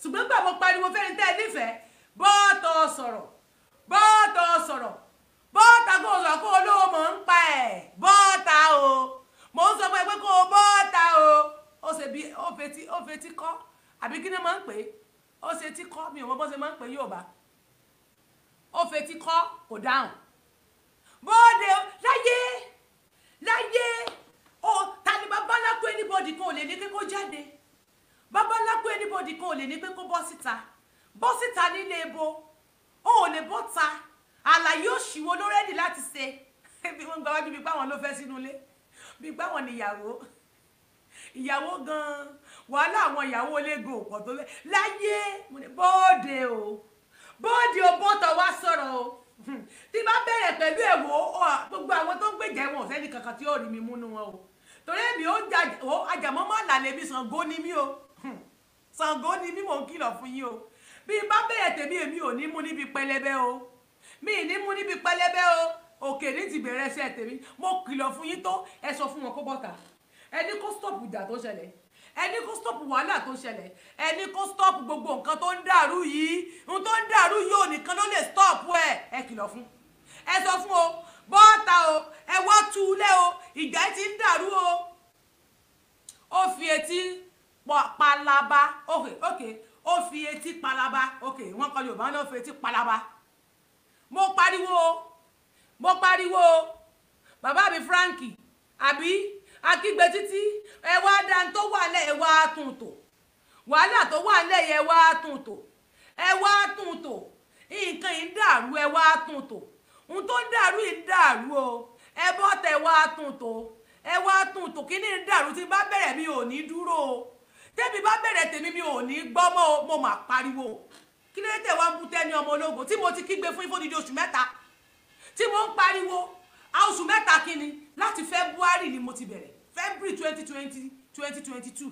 Ṣùgbọ́n gbà mo pariwo fẹ́ni tẹ́ ẹ nífẹ̀ẹ́, bọ́ọ̀tọ̀ sọ̀rọ̀, bọ́ọ̀tọ̀ sọ̀rọ̀, bọ́ọ̀tà kó o sọ̀rọ̀, kó o lówó mọ̀ ń pa ẹ̀, bọ́ọ̀tà o, mò ń sọ fún ẹ pé kó o bọ́ọ̀tà o. Ó ṣe bí ó fetí kọ́, àbí kí ni máa ń pè é? Ó ṣe tí kọ́, mi ò mọ bó ṣe máa ń pè é Yorùbá. Ó fetí kọ́, kò dáhùn. Bóde láyé láyé ó ta ni babaláko? Anybody kan ò lè ní pé kó jáde. Babaláko anybody kan ò lè ní pé kó bọ́ síta. Bọ́ síta nílé ebo, ó ò lè bọ́ ta. Àlàyé òṣìwò ló ready láti ṣe bí wọ́n gba wájú, bí páwọn ló fẹ́ sínú ilé, bí páwọn níyàwó ìyàwó gan-an. Wàhálà àwọn ìyàwó ológun ò pọ̀ tó lẹ́ láyé. Mo ní bóde o, bóde o, bọ́tọ̀ wá sọ̀rọ̀ o. Tí bá bẹ̀rẹ̀ pẹ̀lú ẹ̀wọ̀, gbogbo àwọn tó ń gbèjà ẹ̀wọ̀n, sẹ́ni kankan tí ó rí mi múnú wọn o, torí èmi ó jà ó àjàmọ́ má làlẹ́ mi. Ṣàngó ni mí o, Ṣàngó ni mí, mò ń kìlọ̀ fún yín o. Bí bá bẹ̀rẹ̀ tèmi, èmi ò ní mú níbi pẹlẹbẹ o, mi ì ní mú níbi pẹlẹbẹ o. Òkè ní ti bẹ̀rẹ̀ ẹsẹ̀ tèmi. Mo kìlọ̀ fún yín tó, ẹ sọ fún wọn kó bọ́ta. Ẹni kó stop ìjà tó ṣẹlẹ̀, ẹni kó stop wàhálà tó ṣẹlẹ̀, ẹni kó stop gbogbo nǹkan tó ń dàrú yìí. Ohun tó ń dàrú yìí ò nìkan ló lè stop ẹ. Ẹ kìlọ̀ fún, ẹ sọ fún o, bọ́ta o, ẹ wá túlẹ̀ o, ìjà ti ń dàrú o. Ó fi etí palaba. Ok, ó fi etí palaba. Ok, wọ́n kọ́ Yorùbá náà, ó fi etí palaba. Mo pariwo, mo pariwo. Bàbá mi Frankie àbí akígbe títí, ẹ wá dá tó wà lẹ, ẹ wá tún tò. Wàhálà tó wà lẹ yẹ, wá tún tò, ẹ wá tún tò. Nǹkan yìí ń dàrú, ẹ wá tún tò. Ohun tó ń dàrú yìí ń dàrú o. Ẹ bọ́ tẹ wá tún tò, ẹ wá tún tò. Kí ni ń dàrú? Tí bá bẹ̀rẹ̀, mi ò ní dúró o. Tẹ́mi bá bẹ̀rẹ̀ tèmi, mi ò ní gbọ́ mọ́ o. Mo mà pariwo. Kí ló dé tẹ̀ wá ń bú tẹ́ni ọmọ ológo tí mo ti kígbe fún ìfọ́nìdí oṣù 3 tí mo ń pariwo? Oṣù 3 kí ni? Láti February ni mo ti bẹ̀rẹ̀. February 2020, 2022,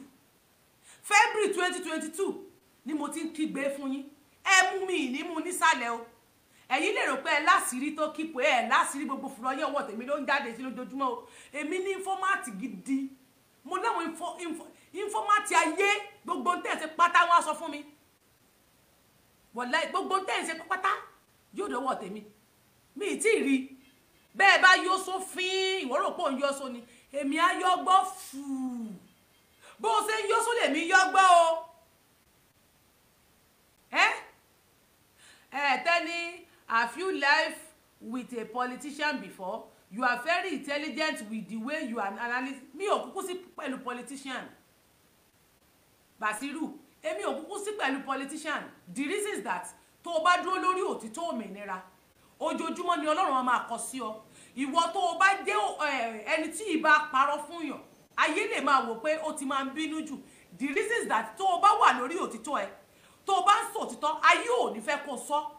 February 2022 ni mo ti ń kígbe fún yín. Ẹ mú mi ní mú nísàlẹ̀ o. Ẹ̀yin lè rò pé ẹ láṣìírí tó kíkó ẹ láṣìírí. Gbogbo fúnra yín, ọwọ́ tèmi ló ń jáde sí lójoojúmọ́ o. Èmi ní informant gidi, mo láwọn informant ayé. Gbogbo ń tẹ̀sí pátá, wọn á sọ fún mi. Wọ̀láì, gbogbo ń tẹ̀sí pátá yóò dọ́wọ́ tèmi. Mi ì tí ì rí bẹ́ẹ̀ bá yóò só fín. Ìwọ rò pé òun yọ só ni, èmi á yọ gbọ́ fùú. Bó o ṣe ń yọ só lèmi yọ gbọ́ o. Ẹ ẹ tẹ́ni, have you live with a politician before? You are very intelligent with the way you are analyse. Mi ò kúkú sí pẹ̀lú politician. Basiru, èmi ò kúkú sí pẹ̀lú politician. The reason is that tó o bá dúró lórí òtítọ́, òmìnira, ojoojúmọ́ ni Ọlọ́run máa kọ sí ọ. Ìwọ tó o bá jẹ́ ẹni tí ì bá parọ́ fún yàn, ayé lè máa wò pé ó ti máa ń bínú jù. The reason is that tó o bá wà lórí òtítọ́ ẹ, tó o bá ń sọ òtítọ́, ayé ò ní fẹ́ kó o sọ.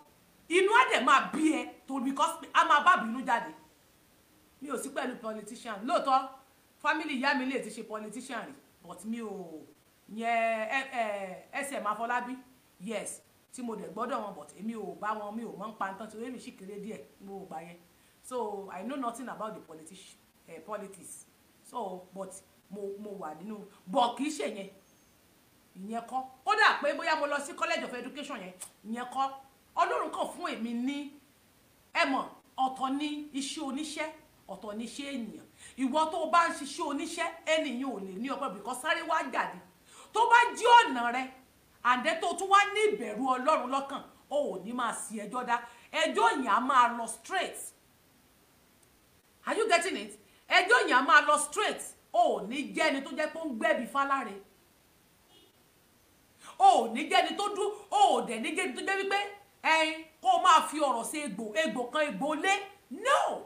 Inú á dẹ̀ máa bí ẹ tó, because a máa bá bínú jáde. Mi ò sí pẹ̀lú politician. Lóòótọ́, family ìyá mi lè ti ṣe politician rí, but mi ò yẹn. Ẹsẹ̀ Máfọlábí, yes, tí mo dẹ̀ gbọ́dọ̀ wọn, but èmi ò bá wọn, mi ò mọ̀ ń pa tán tí èmi sì kéré díẹ̀ mo gbà yẹn. So I know nothing about the politics. So but mo wà nínú, but kì í ṣe yẹn. Ìyẹn kọ́. Ó dà pé bóyá mo lọ sí College of Education yẹn, ìyẹn kọ́. Ọlọ́run kàn fún èmi ní, ẹ mọ̀, ọ̀tọ̀ ní iṣẹ́ oníṣẹ́, ọ̀tọ̀ ní iṣẹ́ ènìyàn. Ìwọ tó o bá ń ṣiṣẹ́ oníṣẹ́, ènìyàn ò lè ní ọpẹ́, because sáré wá jáde tó bá jí ọ̀nà rẹ, àǹdẹ́ tó tún wá ní ìbẹ̀rù Ọlọ́run lọ́kàn, o ò ní máa sí ẹjọ́ dá. Ẹjọ́ yẹn á máa lọ straight. Are you getting it? Ẹjọ́ yẹn á máa lọ straight. O ò ní jẹ́ ẹni tó jẹ́ pé ó ń gbẹ̀bí fáláre, o ò ní jẹ́ ẹni tó dún, o ò dẹ̀ ní jẹ́ ẹni tó jẹ́ wípé ẹyin kó o máa fi ọ̀rọ̀ sí egbò, egbò kan, egbò lé. No.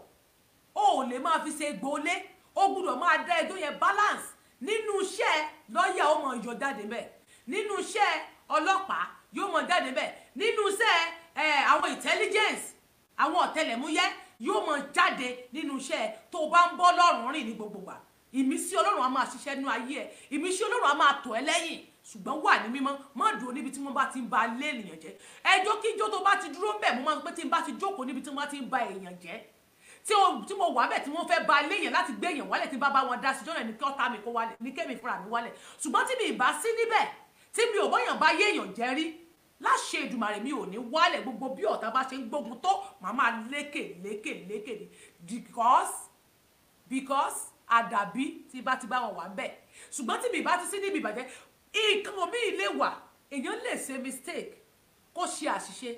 O ò lè máa fi ṣe gbolé. O gbúdọ̀ máa dá ẹjọ́ yẹn balance. Nínú iṣẹ́ lọ́ọ̀yà, ó máa yọ jáde bẹ́ẹ̀. Nínú iṣẹ́ ọlọ́pàá, yóò máa jáde bẹ́ẹ̀. Nínú iṣẹ́ àwọn intelligence, àwọn ọ̀tẹlẹ̀múyẹ́, yóò máa jáde nínú iṣẹ́. Tó o bá ń bọ́ lọ́rùn rìn ní gbogbo gbà, ìmísí Ọlọ́run á máa ṣiṣẹ́ nínú ayé ẹ̀, ìmísí Ọlọ́run á máa tọ̀ ẹ́ lẹ́yìn. Ṣùgbọ́n wà ní mímọ́, má dúró níbi tí wọ́n bá ti ń ba lé ènìyàn jẹ́. Ẹjọ́ kíjó tó bá ti dúró ń bẹ̀, mo máa ń pẹ́ tí n bá ti jókòó níbi tí wọ́n bá ti ń ba èèyàn jẹ́, tí mo wà bẹ́ẹ̀, tí wọ́n fẹ́ ba ilé yẹn láti gbé èèyàn wálẹ̀, tí n bá bá wọn dá sí jọ́nà ní kí ọ̀tá mi kó wálẹ̀, ní kémi fúnra mi wálẹ̀. Ṣùgbọ́n tí mi ì bá sí níbẹ̀, tí mi ò bọ́yàn bá yé èèyàn jẹ́ rí, láṣẹ Èdùmàrè, mi ò ní wálẹ̀. Gbogbo bí ọ̀tá bá ṣe ń gbógun tó, màá máa lékè lékè lékè ni, because àdàbí tí bá ti bá wọn wà ń bẹ̀. Ṣùgbọ́n tí mi bá ti sí níbi ìbàjẹ́, nǹkan mi lè wà. Èèyàn lè ṣe mistake, kó ṣe àṣìṣe,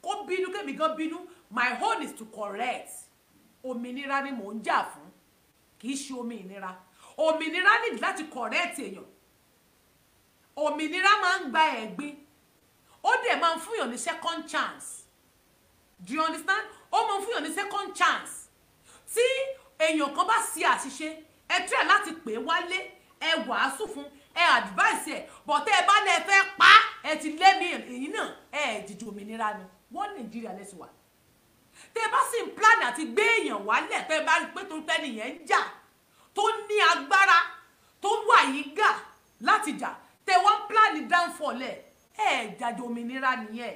kó bínú, kémi gan bínú. My own is to correct. Òmìnira ni mò ń jà fún, kì í ṣe omi ìnira. Òmìnira nídìí láti correct èèyàn. Òmìnira máa ń gba ẹ̀gbin, ó dẹ̀ máa ń fúnyàn ní second chance. Do you understand? Ó máa ń fúnyàn ní second chance. Tí èèyàn kan bá ṣe àṣìṣe, ẹ try láti pè é wálé, ẹ wàásù fún, ẹ advice ẹ. Bọ̀tẹ́ ẹ bá lẹ fẹ́ pa, ẹ ti lẹ́mìí èyí náà, ẹ jìjì òmìnira ni wọ́n. Nàìjíríà lẹ́sìn wà. Tẹ́ ẹ bá sì ń plan àti gbé èèyàn wálẹ̀, tẹ́ ẹ bá rí pé tó tẹ́ nìyẹn ń jà, tó ní agbára, tó wà yìí gà láti jà, tẹ́ wọ́n plan downfall ẹ̀, ẹ̀ jàjò òmìnira nìyẹn.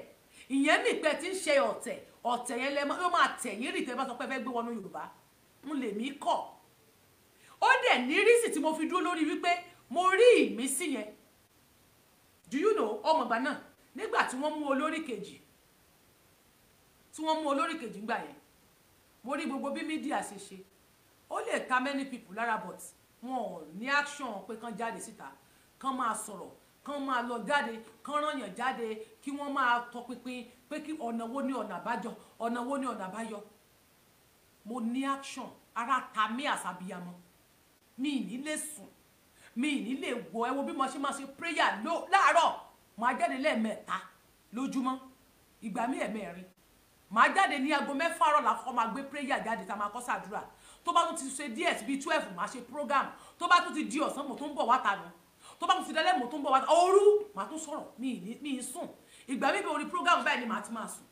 Ìyẹn mi pé tí ń ṣe ọ̀tẹ̀, ọ̀tẹ̀ yẹn ló máa tẹ̀yìn rì. Tẹ́ bá sọ pé fẹ́ gbé wọnú Yorùbá ń lè mí kọ̀. Ó dẹ̀ ní reason tí mo fi dúró lórí wípé mo rí ìmísí yẹn. Do you know, ọmọ ìgbà náà, nígbà tí wọ́n mú olórí kejì, tí wọ́n mú olórí kejì ńgbà yẹn, mo rí gbogbo bí media ṣe ṣe. Ó lè ta many people lára, but wọn ò ní action pé kán jáde síta, kán máa sọ̀rọ̀, kán máa lọ jáde, kán rányàn jáde, kí wọ́n máa tọpinpin pé kí ọ̀nà wo ni ọ̀nà àbájọ, ọ̀nà wo ni ọ̀nà àbáyọ. Mo ní action. Ara ta mí àsàbíyamọ, mi ì ní lè sùn, mi ì ní lè wọ. Ẹ wo bí mo ṣe máa ṣe prayer láàárọ̀. Máa jáde lẹ́ẹ̀mẹ́ta lójúmọ́, ìgbà mí ẹ̀mẹ́rin. Màá jáde ní aago 6 àárọ̀ làkọ́, máa gbé prayer jáde tá a máa kọ́ sàdúrà. Tó bá tún ti ṣe díẹ̀ sí bíi 12, màá ṣe program. Tó bá tún ti di ọ̀sán, mo tún bọ̀ wá tanu. Tó bá tún ti dálẹ́, mo tún bọ̀ wá ta. Òru, màá tún sọ̀rọ̀. Mi ì sùn. Ìgbà mi bí orí program báyìí ni màá ti máa sùn.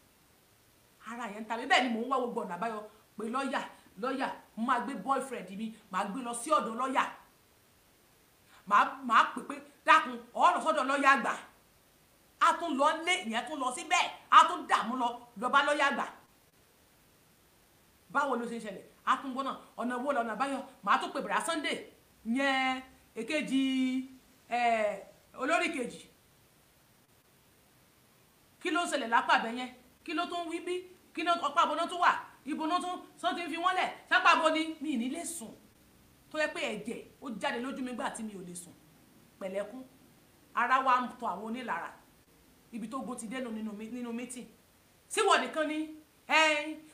Ara yẹn ń ta mi. Bẹ́ẹ̀ ni mò ń wá gbogbo ọ̀nà àbáyọ pé lọ́ọ̀yà, lọ́ọ̀yà. Mo máa gbé boyfriend mi, màá gbé lọ sí ọ̀dọ̀ lọ́ọ̀yà. Màá pè pé, dákun, ọ̀rọ̀ sọ́dọ̀ lọ́ọ̀yà àgbà. A tún lọ lé ìyẹn, tún lọ síbẹ̀, a tún dààmú lọ lọ bá lọ́ọ̀yà àgbà. Báwo ló ṣe ń ṣẹlẹ̀? A tún gbọ́nà ọ̀nà wo lọ́nà àbáyọ. Màá tún pè bẹ̀rẹ̀ Sunday yẹn, èkejì olórí kejì. Kí ló ń ṣẹlẹ̀ lápá abẹ yẹn? Kí ló tún wí bí? Kí ló ọ̀pá àbọ̀ náà tún wà? Ibo náà tún sọ ti ń fi wọ́n lẹ̀ sápá àbọ̀ ni? Mi ì ní lè sùn, tó yẹ pé ẹ̀jẹ̀ ó jáde lójú mi gbà tí mi ò lè sùn pẹ̀lẹ́kún. Ara wa ń tọ àwọn onílára ibi tó gun ti dénú nínú meeting tí wọ́n nìkan ni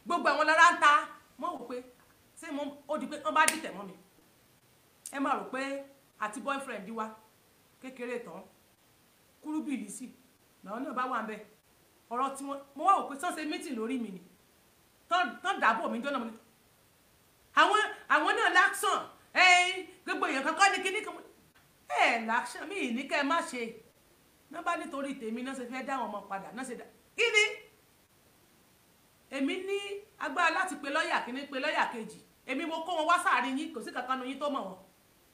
gbogbo àwọn lára ń ta. Wọ́n wò pé ṣé mo ó di pé wọ́n bá dìtẹ̀ mọ́ mi. Ẹ máa rò pé àti boyfriend wa kékeré tán kúrúbìlì sí làwọn náà bá wà ń bẹ ọ̀rọ̀ tí wọ́n. Mo wá wò pé sọ́n ṣe meeting lórí mi ni tán dàbò mi jọ́nà. Mo ní àwọn náà l'action, gbogbo èèyàn kankan ní kíní kan l'action. Mi ní kẹ́ ẹ má ṣe náà bá nítorí tèmi náà ṣe fẹ́ dá àwọn ọmọ padà náà ṣe dá kíní. Èmi ní agbára láti pe lọ́ọ̀yà kíní, pe lọ́ọ̀yà kejì. Èmi mo kó wọn wá sáàrin yín, kò sí kankan nu yín tó mọ̀ wọn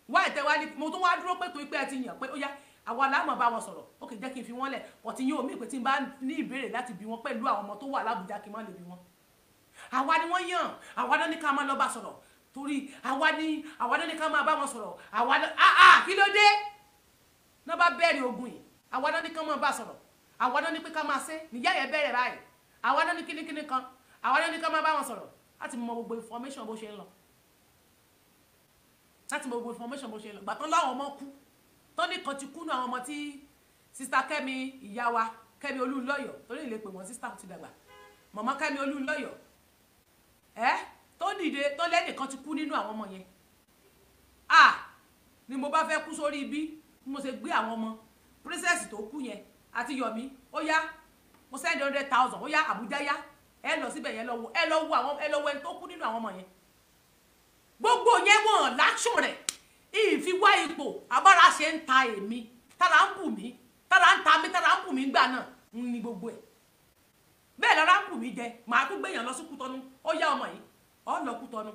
wá ìtẹ́ wá ní. Mo tún wá dúró pé torí pé ẹ ti yàn pé ó yá, àwa láàmú bá wọn sọ̀rọ̀. Ó kì í jẹ́ kí n fi wọ́n lẹ̀ ọ̀tí yín omi ìpè tí n bá ní ìbéèrè láti bí wọn pẹ̀lú àwọn ọmọ tó wà lábùjá, kí n má lè bí wọn. Àwa ni wọ́n yàn, àwa náà ní ká máa lọ bá sọ̀rọ̀, torí àwa ni, àwa náà ní ká máa bá wọn sọ̀rọ̀. Àwa náà, ah ah, kí ló dé náà bá bẹ̀rẹ̀ ogun yìí? Àwa náà ní ká máa bá sọ̀rọ̀, àwa náà ní pé ká máa ṣe níyà yẹn bẹ̀rẹ̀ báyìí. Àwa náà ní kíníkíní kan, àwa náà ní ká máa bá wọn sọ̀rọ̀ láti mọ gbogbo information bó ṣe ń lọ, láti mọ gbogbo information bó ṣe ń lọ. Gbàtán láwọn ọmọ kú tán ní kan ti kú nù, àwọn ọmọ tí sister Kẹ́mi, ìyá wa Kẹ́mi Olúnlọ́yọ̀, torí ìlè pè wọ́n sister, ti dàgbà, màmá Kẹ́mi Olúnlọ́yọ̀ ẹ tó dìde tó lẹ́nìkan ti kú nínú àwọn ọmọ yẹn. Ah, ni mo bá fẹ́ kú sórí ibi bí mo ṣe gbé àwọn ọmọ princess tó kú yẹn àti Yomi. Ó yá, mo send 100,000. Ó yá, Àbújá yá, ẹ lọ síbẹ̀ yẹn, lọ wo, ẹ lọ wo àwọn, ẹ lọ wo ẹni tó kú nínú àwọn ọmọ yẹn. Gbogbo yẹn wọ́n láṣọ rẹ̀ ìfi wá ipò. Abára ṣe ń ta èmi, tára ń bù mí, tára ń ta mí, tára ń bù mí gbà náà ń ní gbogbo ẹ̀. Bẹ́ẹ̀ lára ń bù mí jẹ, màá tún gbéyàn lọ sí Kútọ́nù. Ó yá, ọmọ yìí ọ lọ Kútọ́nù,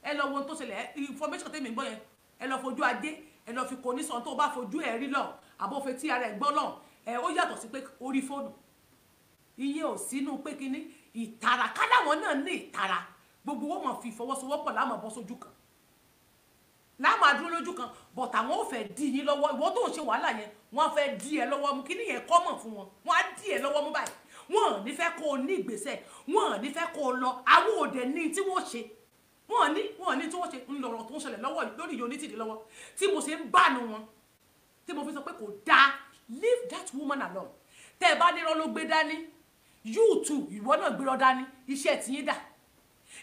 ẹ lọ wo ohun tó ṣẹlẹ̀. Information tèmi ń gbọ́ yẹn, ẹ lọ fojú ajé, ẹ lọ fi kò ní sọ. Tó o bá fojú ẹ rí lọ, àbófin tí ara ẹ gbọ́ lọ, ẹ ó yàtọ̀ sí pé orí fóònù. Iye ò sínú pé kínní ìtara káláwọn náà ní ìtara. Gbogbo wọn mọ̀ fi ìfọwọ́sowọ́pọ̀ láàmú bọ́ sójú kan, láàmú adúró lójú kan, but àwọn ò fẹ́ dí yín lọ́wọ́. Ìwọ tó ń ṣe wàhálà yẹn, wọ́n fẹ́ dí ẹ lọ́wọ́ mú. Kíní yẹn kọ́ mọ̀ fún wọn, wọ́n á dí ẹ lọ́wọ́ mú báyìí. Wọ́n ò ní fẹ́ kó o ní ìgbésẹ̀, wọ́n ò ní fẹ́ kó o lọ. Àwọn òde ní tí wọ́n ṣe, wọ́n ní tí wọ́n ṣe ń lọ̀rọ̀ tó ń ṣẹlẹ̀ lọ́wọ́ lórí ìyóní tìdí lọ́wọ́ tí mo ṣe ń bánu wọn, tí mo fi sọ pé kò dáa. Leave that woman alone. Tẹ́ ẹ bá nírọ́ ló gbé dání, you too, ìwọ náà gbérọ́ dání. Iṣẹ́ tiyín dà?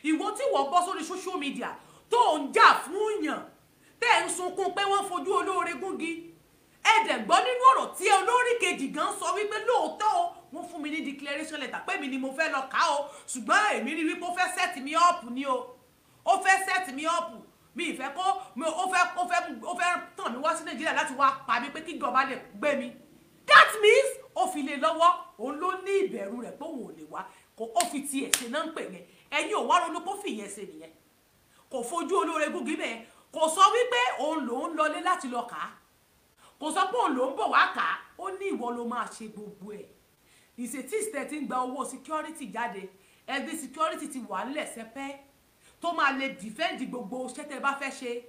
Ìwọ tí wọ́n bọ́ sórí social media tó ń jà fún yàn, tẹ́ ẹ̀ ń sunkún pé wọ́n fojú olóore gúngi, ẹ dẹ̀ gbọ́ nínú ọ̀rọ̀ tí olórí kejì gan sọ wípé lóòótọ́ o, wọ́n fún mi ní declaration letter pé mi ni mo fẹ́ lọ kà o, ṣùgbọ́n èmi rí wípé ó fẹ́ set mi up ni o, ó fẹ́ set mi up, mi ìfẹ́ kó ó fẹ́ tàn mí wá sí Nàìjíríà láti wá pa mí pé kí ìjọba lè gbé mi. That means ó fi lé lọ́wọ́, òun ló ní ìbẹ̀rù rẹ̀ pé òun ò lè wá kò. Ó fi tiẹ̀ ṣe náà ń pè yẹn. Ẹ̀yin ò wá ronú kó fìyẹn ṣe nìyẹn. Kò fojú olóore gúngi bẹ́ẹ̀. Kò sọ wípé òun lòún lọlé láti lọ kà á, kò sọ pé òun lòún bọ̀ wá kà á. Ó ní ìwọ ló máa ṣe gbogbo ẹ̀. Ìṣètì ìṣẹ̀ tí ń gba owó security jáde, ẹgbẹ́ security ti wà ńlẹ̀ sẹ́pẹ́ tó máa lè defend gbogbo iṣẹ́ tẹ́ bá fẹ́ ṣe.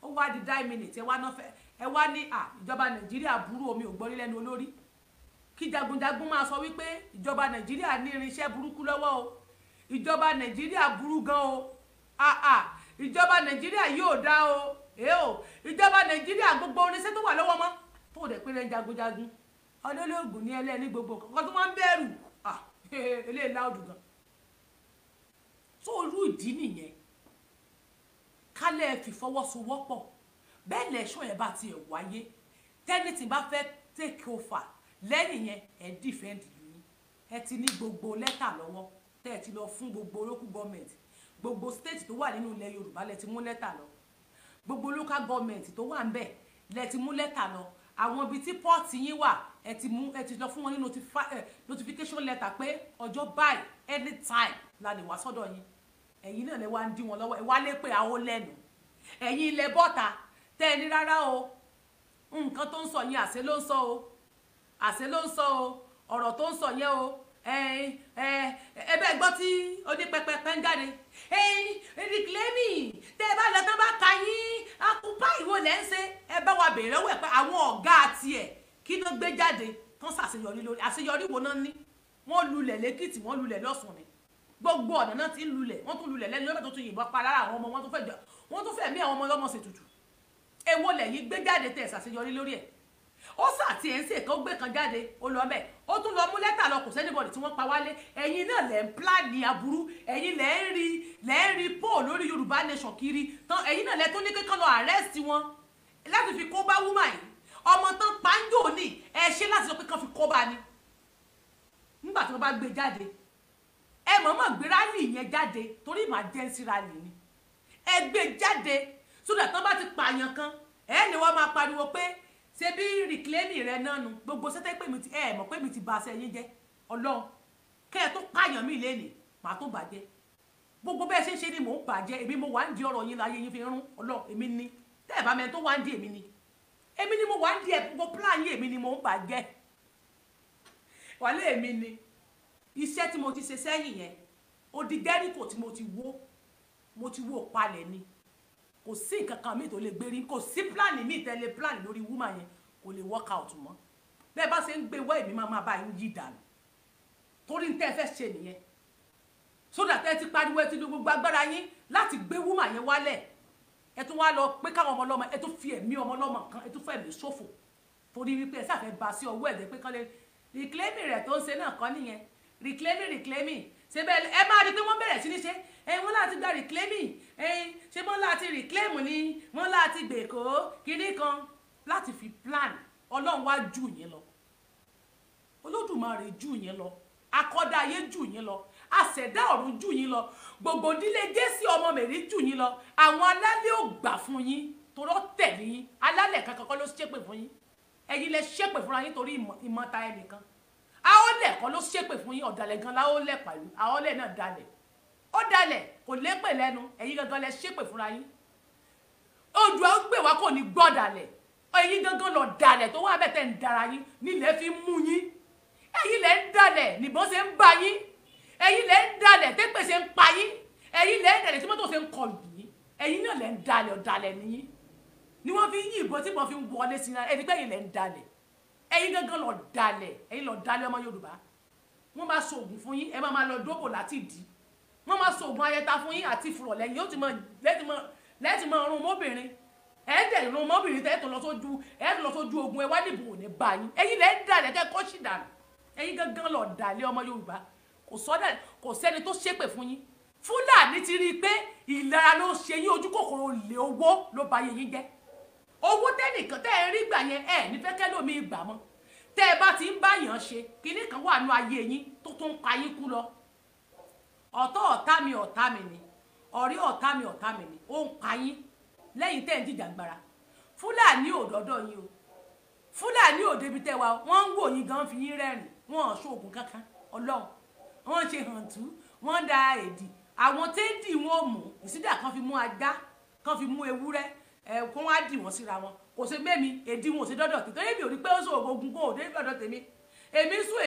Ó wá di 9 minute, ẹ wá náà fẹ́ ẹ wá ní à ìjọba Nàìjíríà burú. Omi ò gbọ́rí lẹ́nu olórí kí jagunjagun máa sọ wípé ìjọba Nàìjíríà ní irinṣẹ́ burúkú lọ́wọ́ o, ìjọba Nàìjíríà burú gan o, àà ìjọba Nàìjíríà yóò dá o, èé o, ìjọba Nàìjíríà gbogbo irinṣẹ́ tó wà lọ́wọ́ mọ́ tó dẹ̀ pé rẹ̀ jagunjagun ọlọ́lọ́gùn ní ẹlẹ́ni gbogbo nǹkan tó máa ń bẹ̀rù. Eléyìí láòdù gan. Tó irú ìdí nìyẹn, kálẹ̀ fìfọwọ́sowọ́pọ̀ bẹ́ẹ̀ lẹ́ṣọ́ yẹn bá tiẹ̀ wáyé, tẹ́nìtì bá fẹ́ take over lẹ́yìn yẹn, ẹ̀ defend ìlú yín. Ẹ ti ní gbogbo lẹ́tà lọ́wọ́ tẹ́ ẹ ti lọ fún gbogbo local government, gbogbo state tó wà nínú ilẹ̀ Yorùbá lẹ ti mú lẹ́tà lọ, gbogbo local government tó wà ń bẹ̀ lẹ ti mú lẹ́tà lọ, àwọn ibi tí port yín wà, ẹ ti mú, ẹ ti lọ fún wọn ní notification letter pé ọjọ́ báyìí, anytime la lè wá sọ́dọ̀ yín. Ẹ̀yin náà lẹ wá ń dí wọn lọ́wọ́. Ẹ wá lé pé àwọn lẹ́nu ẹ̀yin ilẹ̀ bọ́ta tẹ́ ẹ ní rárá o. Nǹkan tó ń sọ yẹn, àṣẹ ló ń sọ o, àṣẹ ló ń sọ o, ọ̀rọ̀ tó ń sọ yẹn o. Ẹ ẹ ẹ bẹ́ẹ̀ gbọ́ tí onípẹpẹpẹ ń jáde reclaiming. Tẹ́ ẹ bá lọ tán bá ka yín akúpá ìwọ lẹ́ ń ṣe. Ẹ bá wa bèèrè lọ́wọ́ ẹ̀ pé àwọn ọ̀gá tiẹ̀, kí ló gbé jáde tán ṣàṣeyọrí lórí? Àṣeyọrí wo náà ní? Wọ́n lulẹ̀ lẹ́kìtì, wọ́n lulẹ̀ lọ́sùn ni, gbogbo ọ̀nà náà ti ń lulẹ̀. Wọ́n tún lulẹ̀ lẹ́nu lọ́bẹ̀ tó tún yìnbọn pa lára àwọn ọmọ wọn, tó fẹ́ jọ wọ́n tún fẹ́ mí àwọn ọmọ ọlọ́mọ ṣètùtù. Èwo lẹ̀yin gbé jáde tẹ̀ ṣàṣeyọrí lórí ẹ̀? Ó sàtì ẹ̀ ń sè kó gbé kan jáde, ó lọ bẹ́ẹ̀, ó tún lọ mú lẹ́tà lọ. Kò sí anybody tí wọ́n pa wálé. Ẹ̀yin náà lẹ̀ ń plan aburú, ẹ̀yin lẹ̀ ń rí pò lórí Yorùbá Nation kiri tán. Ẹ̀yin náà lẹ̀ tún ní kékan lọ arrest wọn láti fi kó bá woman yìí. Ọmọ tán pàǹjò ní ẹ ṣe láti sọ pé kán fi kó bá ni. Nígbà tí wọ́n bá gbé jáde, ẹ mọ̀ọ́mọ̀ gbé rally yẹn jáde torí emergency rally ni ẹ gbé jáde, sódà tán bá ti pààyàn kan, ẹ lè wá máa pariwo pé ṣe bí reclaiming rẹ náà nu gbogbo sẹ́tẹ́ pé mi ti ẹ mọ̀ pé mi ti ba aṣẹ yín jẹ́. Ọlọ́run kẹ́ ẹ tó pààyàn mí lẹ́nìí, màá tó bàjẹ́. Gbogbo bẹ́ẹ̀ ṣe ń ṣe ni mò ń bàjẹ́. Èmi mo wà ń di ọ̀rọ̀ yín láyé yín fi rún. Ọlọ́run, èmi ni tẹ́ ẹ bá mẹ́ni tó wà ń di, èmi ni, èmi ni mo wà ń di ẹ̀. Gbogbo plan yín, èmi ni mò ń bàjẹ́ wàlẹ́. Èmi ni iṣẹ́ tí mo ti ṣe sẹ́yìn yẹn, odi Jẹ́ríkò tí mo ti wó, mo ti wó palẹ̀ ni. Kò sí nǹkan kan míì tó lè gbérí, kò sí plan míì tẹ́lẹ̀ plan lórí woman yẹn, kò lè work out mọ́. Bẹ́ẹ̀ bá ṣe ń gbé wá, èmi máa máa bá yín yí dànù torí ń tẹ́ ẹ fẹ́ ṣe nìyẹn. Sódà tẹ́ ẹ ti pariwo, ẹ ti lo gbogbo agbára yín láti gbé woman yẹn wálẹ̀, ẹ tún wá lọ pé káwọn ọmọ ọlọ́mọ, ẹ tún fi ẹ̀mí ọmọ ọlọ́mọ kan, ẹ tún fẹ́ ẹ̀mí ṣòfò torí wípé ẹ sáfẹ́ ba sí ọwọ́ ẹ̀dẹ́ pé kán lè reclaiming rẹ̀ tó ń ṣe náà kọ́ nìyẹn. Reclaiming, reclaiming, ṣe bẹ́ẹ̀ ẹ máa rí i pé wọ́n bẹ̀rẹ̀ sí ní ṣe ẹ wọ́n láti gba reclaiming ẹ ṣé wọ́n láti reclaim ni, wọ́n láti gbèkó kinní kan láti fi plan. Ọlọ́run wá jù yín lọ, Olódùmarè jù yín lọ, akọ́dá ayé jù yín lọ. Àṣẹ̀dá ọ̀run jù yín lọ. Gbogbo ìdílé Jésì ọmọ Mèrí jù yín lọ. Àwọn alálẹ̀ ò gbà fún yín torọ́ tẹ̀lé yín. Alálẹ̀ kankan kọ́ ló ṣépè fún yín. Ẹ̀yin lẹ ṣépè fúnra yín torí ìmọ̀ta ẹnìkan. Àólẹ̀ kọ́ ló ṣépè fún yín. Ọ̀dàlẹ̀ gan láólẹ̀ pẹ̀lú. Àólẹ̀ náà dalẹ̀. Ó dalẹ̀ kò lépè lẹ́nu. Ẹ̀yin gangan lẹ ṣépè fúnra yín. Oòduà ó gbè wá kò ní gbọ́ dalẹ̀. Ẹ̀yin gangan lọ dalẹ̀ tó wà bẹ́ẹ̀ tẹ̀ ń dara yín nílẹ̀ fi mú yín. Ẹ̀yin lẹ ń dalẹ̀ nìbọn ṣe ń bá yín. Ẹ̀yin lẹ ń dalẹ̀ tẹ́pẹ̀ ṣe ń pa yín. Ẹ̀yin lẹ ń dalẹ̀ tí mọ́tò ṣe ń kọlù yín. Ẹ̀yin náà lẹ ń dalẹ̀, ọ̀dàlẹ̀ nìyín ni wọ́n fi ń yí ìbọn tí wọ́n fi ń wọlé sí i. Ẹni pé ẹ̀yin lẹ ń dalẹ̀. Ẹ̀yin gangan lọ dalẹ̀. Ẹ̀yin lọ dalẹ̀ ọmọ Yorùbá. Wọ́n máa so oògùn fún yín, ẹ máa lọ dóbò láti dì. Wọ́n máa so oògùn ayẹta fún yín àti ìfúrọ̀ lẹ́yìn. Yóò ti mọ lẹ́tì mọ rún mọ́bìnrin. Ẹ̀ dẹ̀ rún mọ́bìnrin tẹ́ ẹ̀ tó lọ sójú, ẹ̀ tó lọ sójú ogun, ẹ wá dìbò ò ní bá yín. Ẹ̀yin lẹ ń dalẹ̀ kẹ́ kọ́ sí dànù. Ẹ̀yin gangan lọ dalẹ̀ ọmọ Yorùbá. Kò sọ́dẹ̀, kò sẹ́ni tó ṣépè fún yín. Fúlàní ti rí i pé ìlara ló ṣe yín, ojú kòkòrò lè owó ló ba ayé yín jẹ́. Owó tẹ́nìkan tẹ́ ẹ rí gbà yẹn, ẹ nífẹ̀ẹ́ kẹ́lòmíì gbà mọ́. Tẹ́ ẹ bá ti ń bá yàn ṣe kinní kan wà nú ayé yín tó tún ń pa yín kú lọ. Ọ̀tọ̀ ọ̀tá mi ọ̀tá mi ni, ọ̀rẹ́ ọ̀tá mi ọ̀tá mi ni, ó ń pa yín lẹ́yìn tẹ́ ẹ̀ ń jìjàgbara. Fúlàní ò dọ́dọ̀ yín o. Fúlàní ò débi tẹ́ wa, wọ́n ń wò yín gan fi yín rẹ́rìn. Wọ́n ò ṣoògùn kankan Ọlọ́run. Wọ́n ṣe hàǹtú, wọ́n da èdì. Àwọn téèdì wọn ò mú ìsídà kan fi mú ajá, kan fi mú ewúrẹ́, ẹ kó wọn á dì wọ́n síra wọn. Kò ṣe mẹ́mi èdì wọn ò ṣe dọ́dọ̀ tèmi, torí èmi ò rí pé ó sọ ogun kó ò dé dọ́dọ̀ tèmi. Èmi sún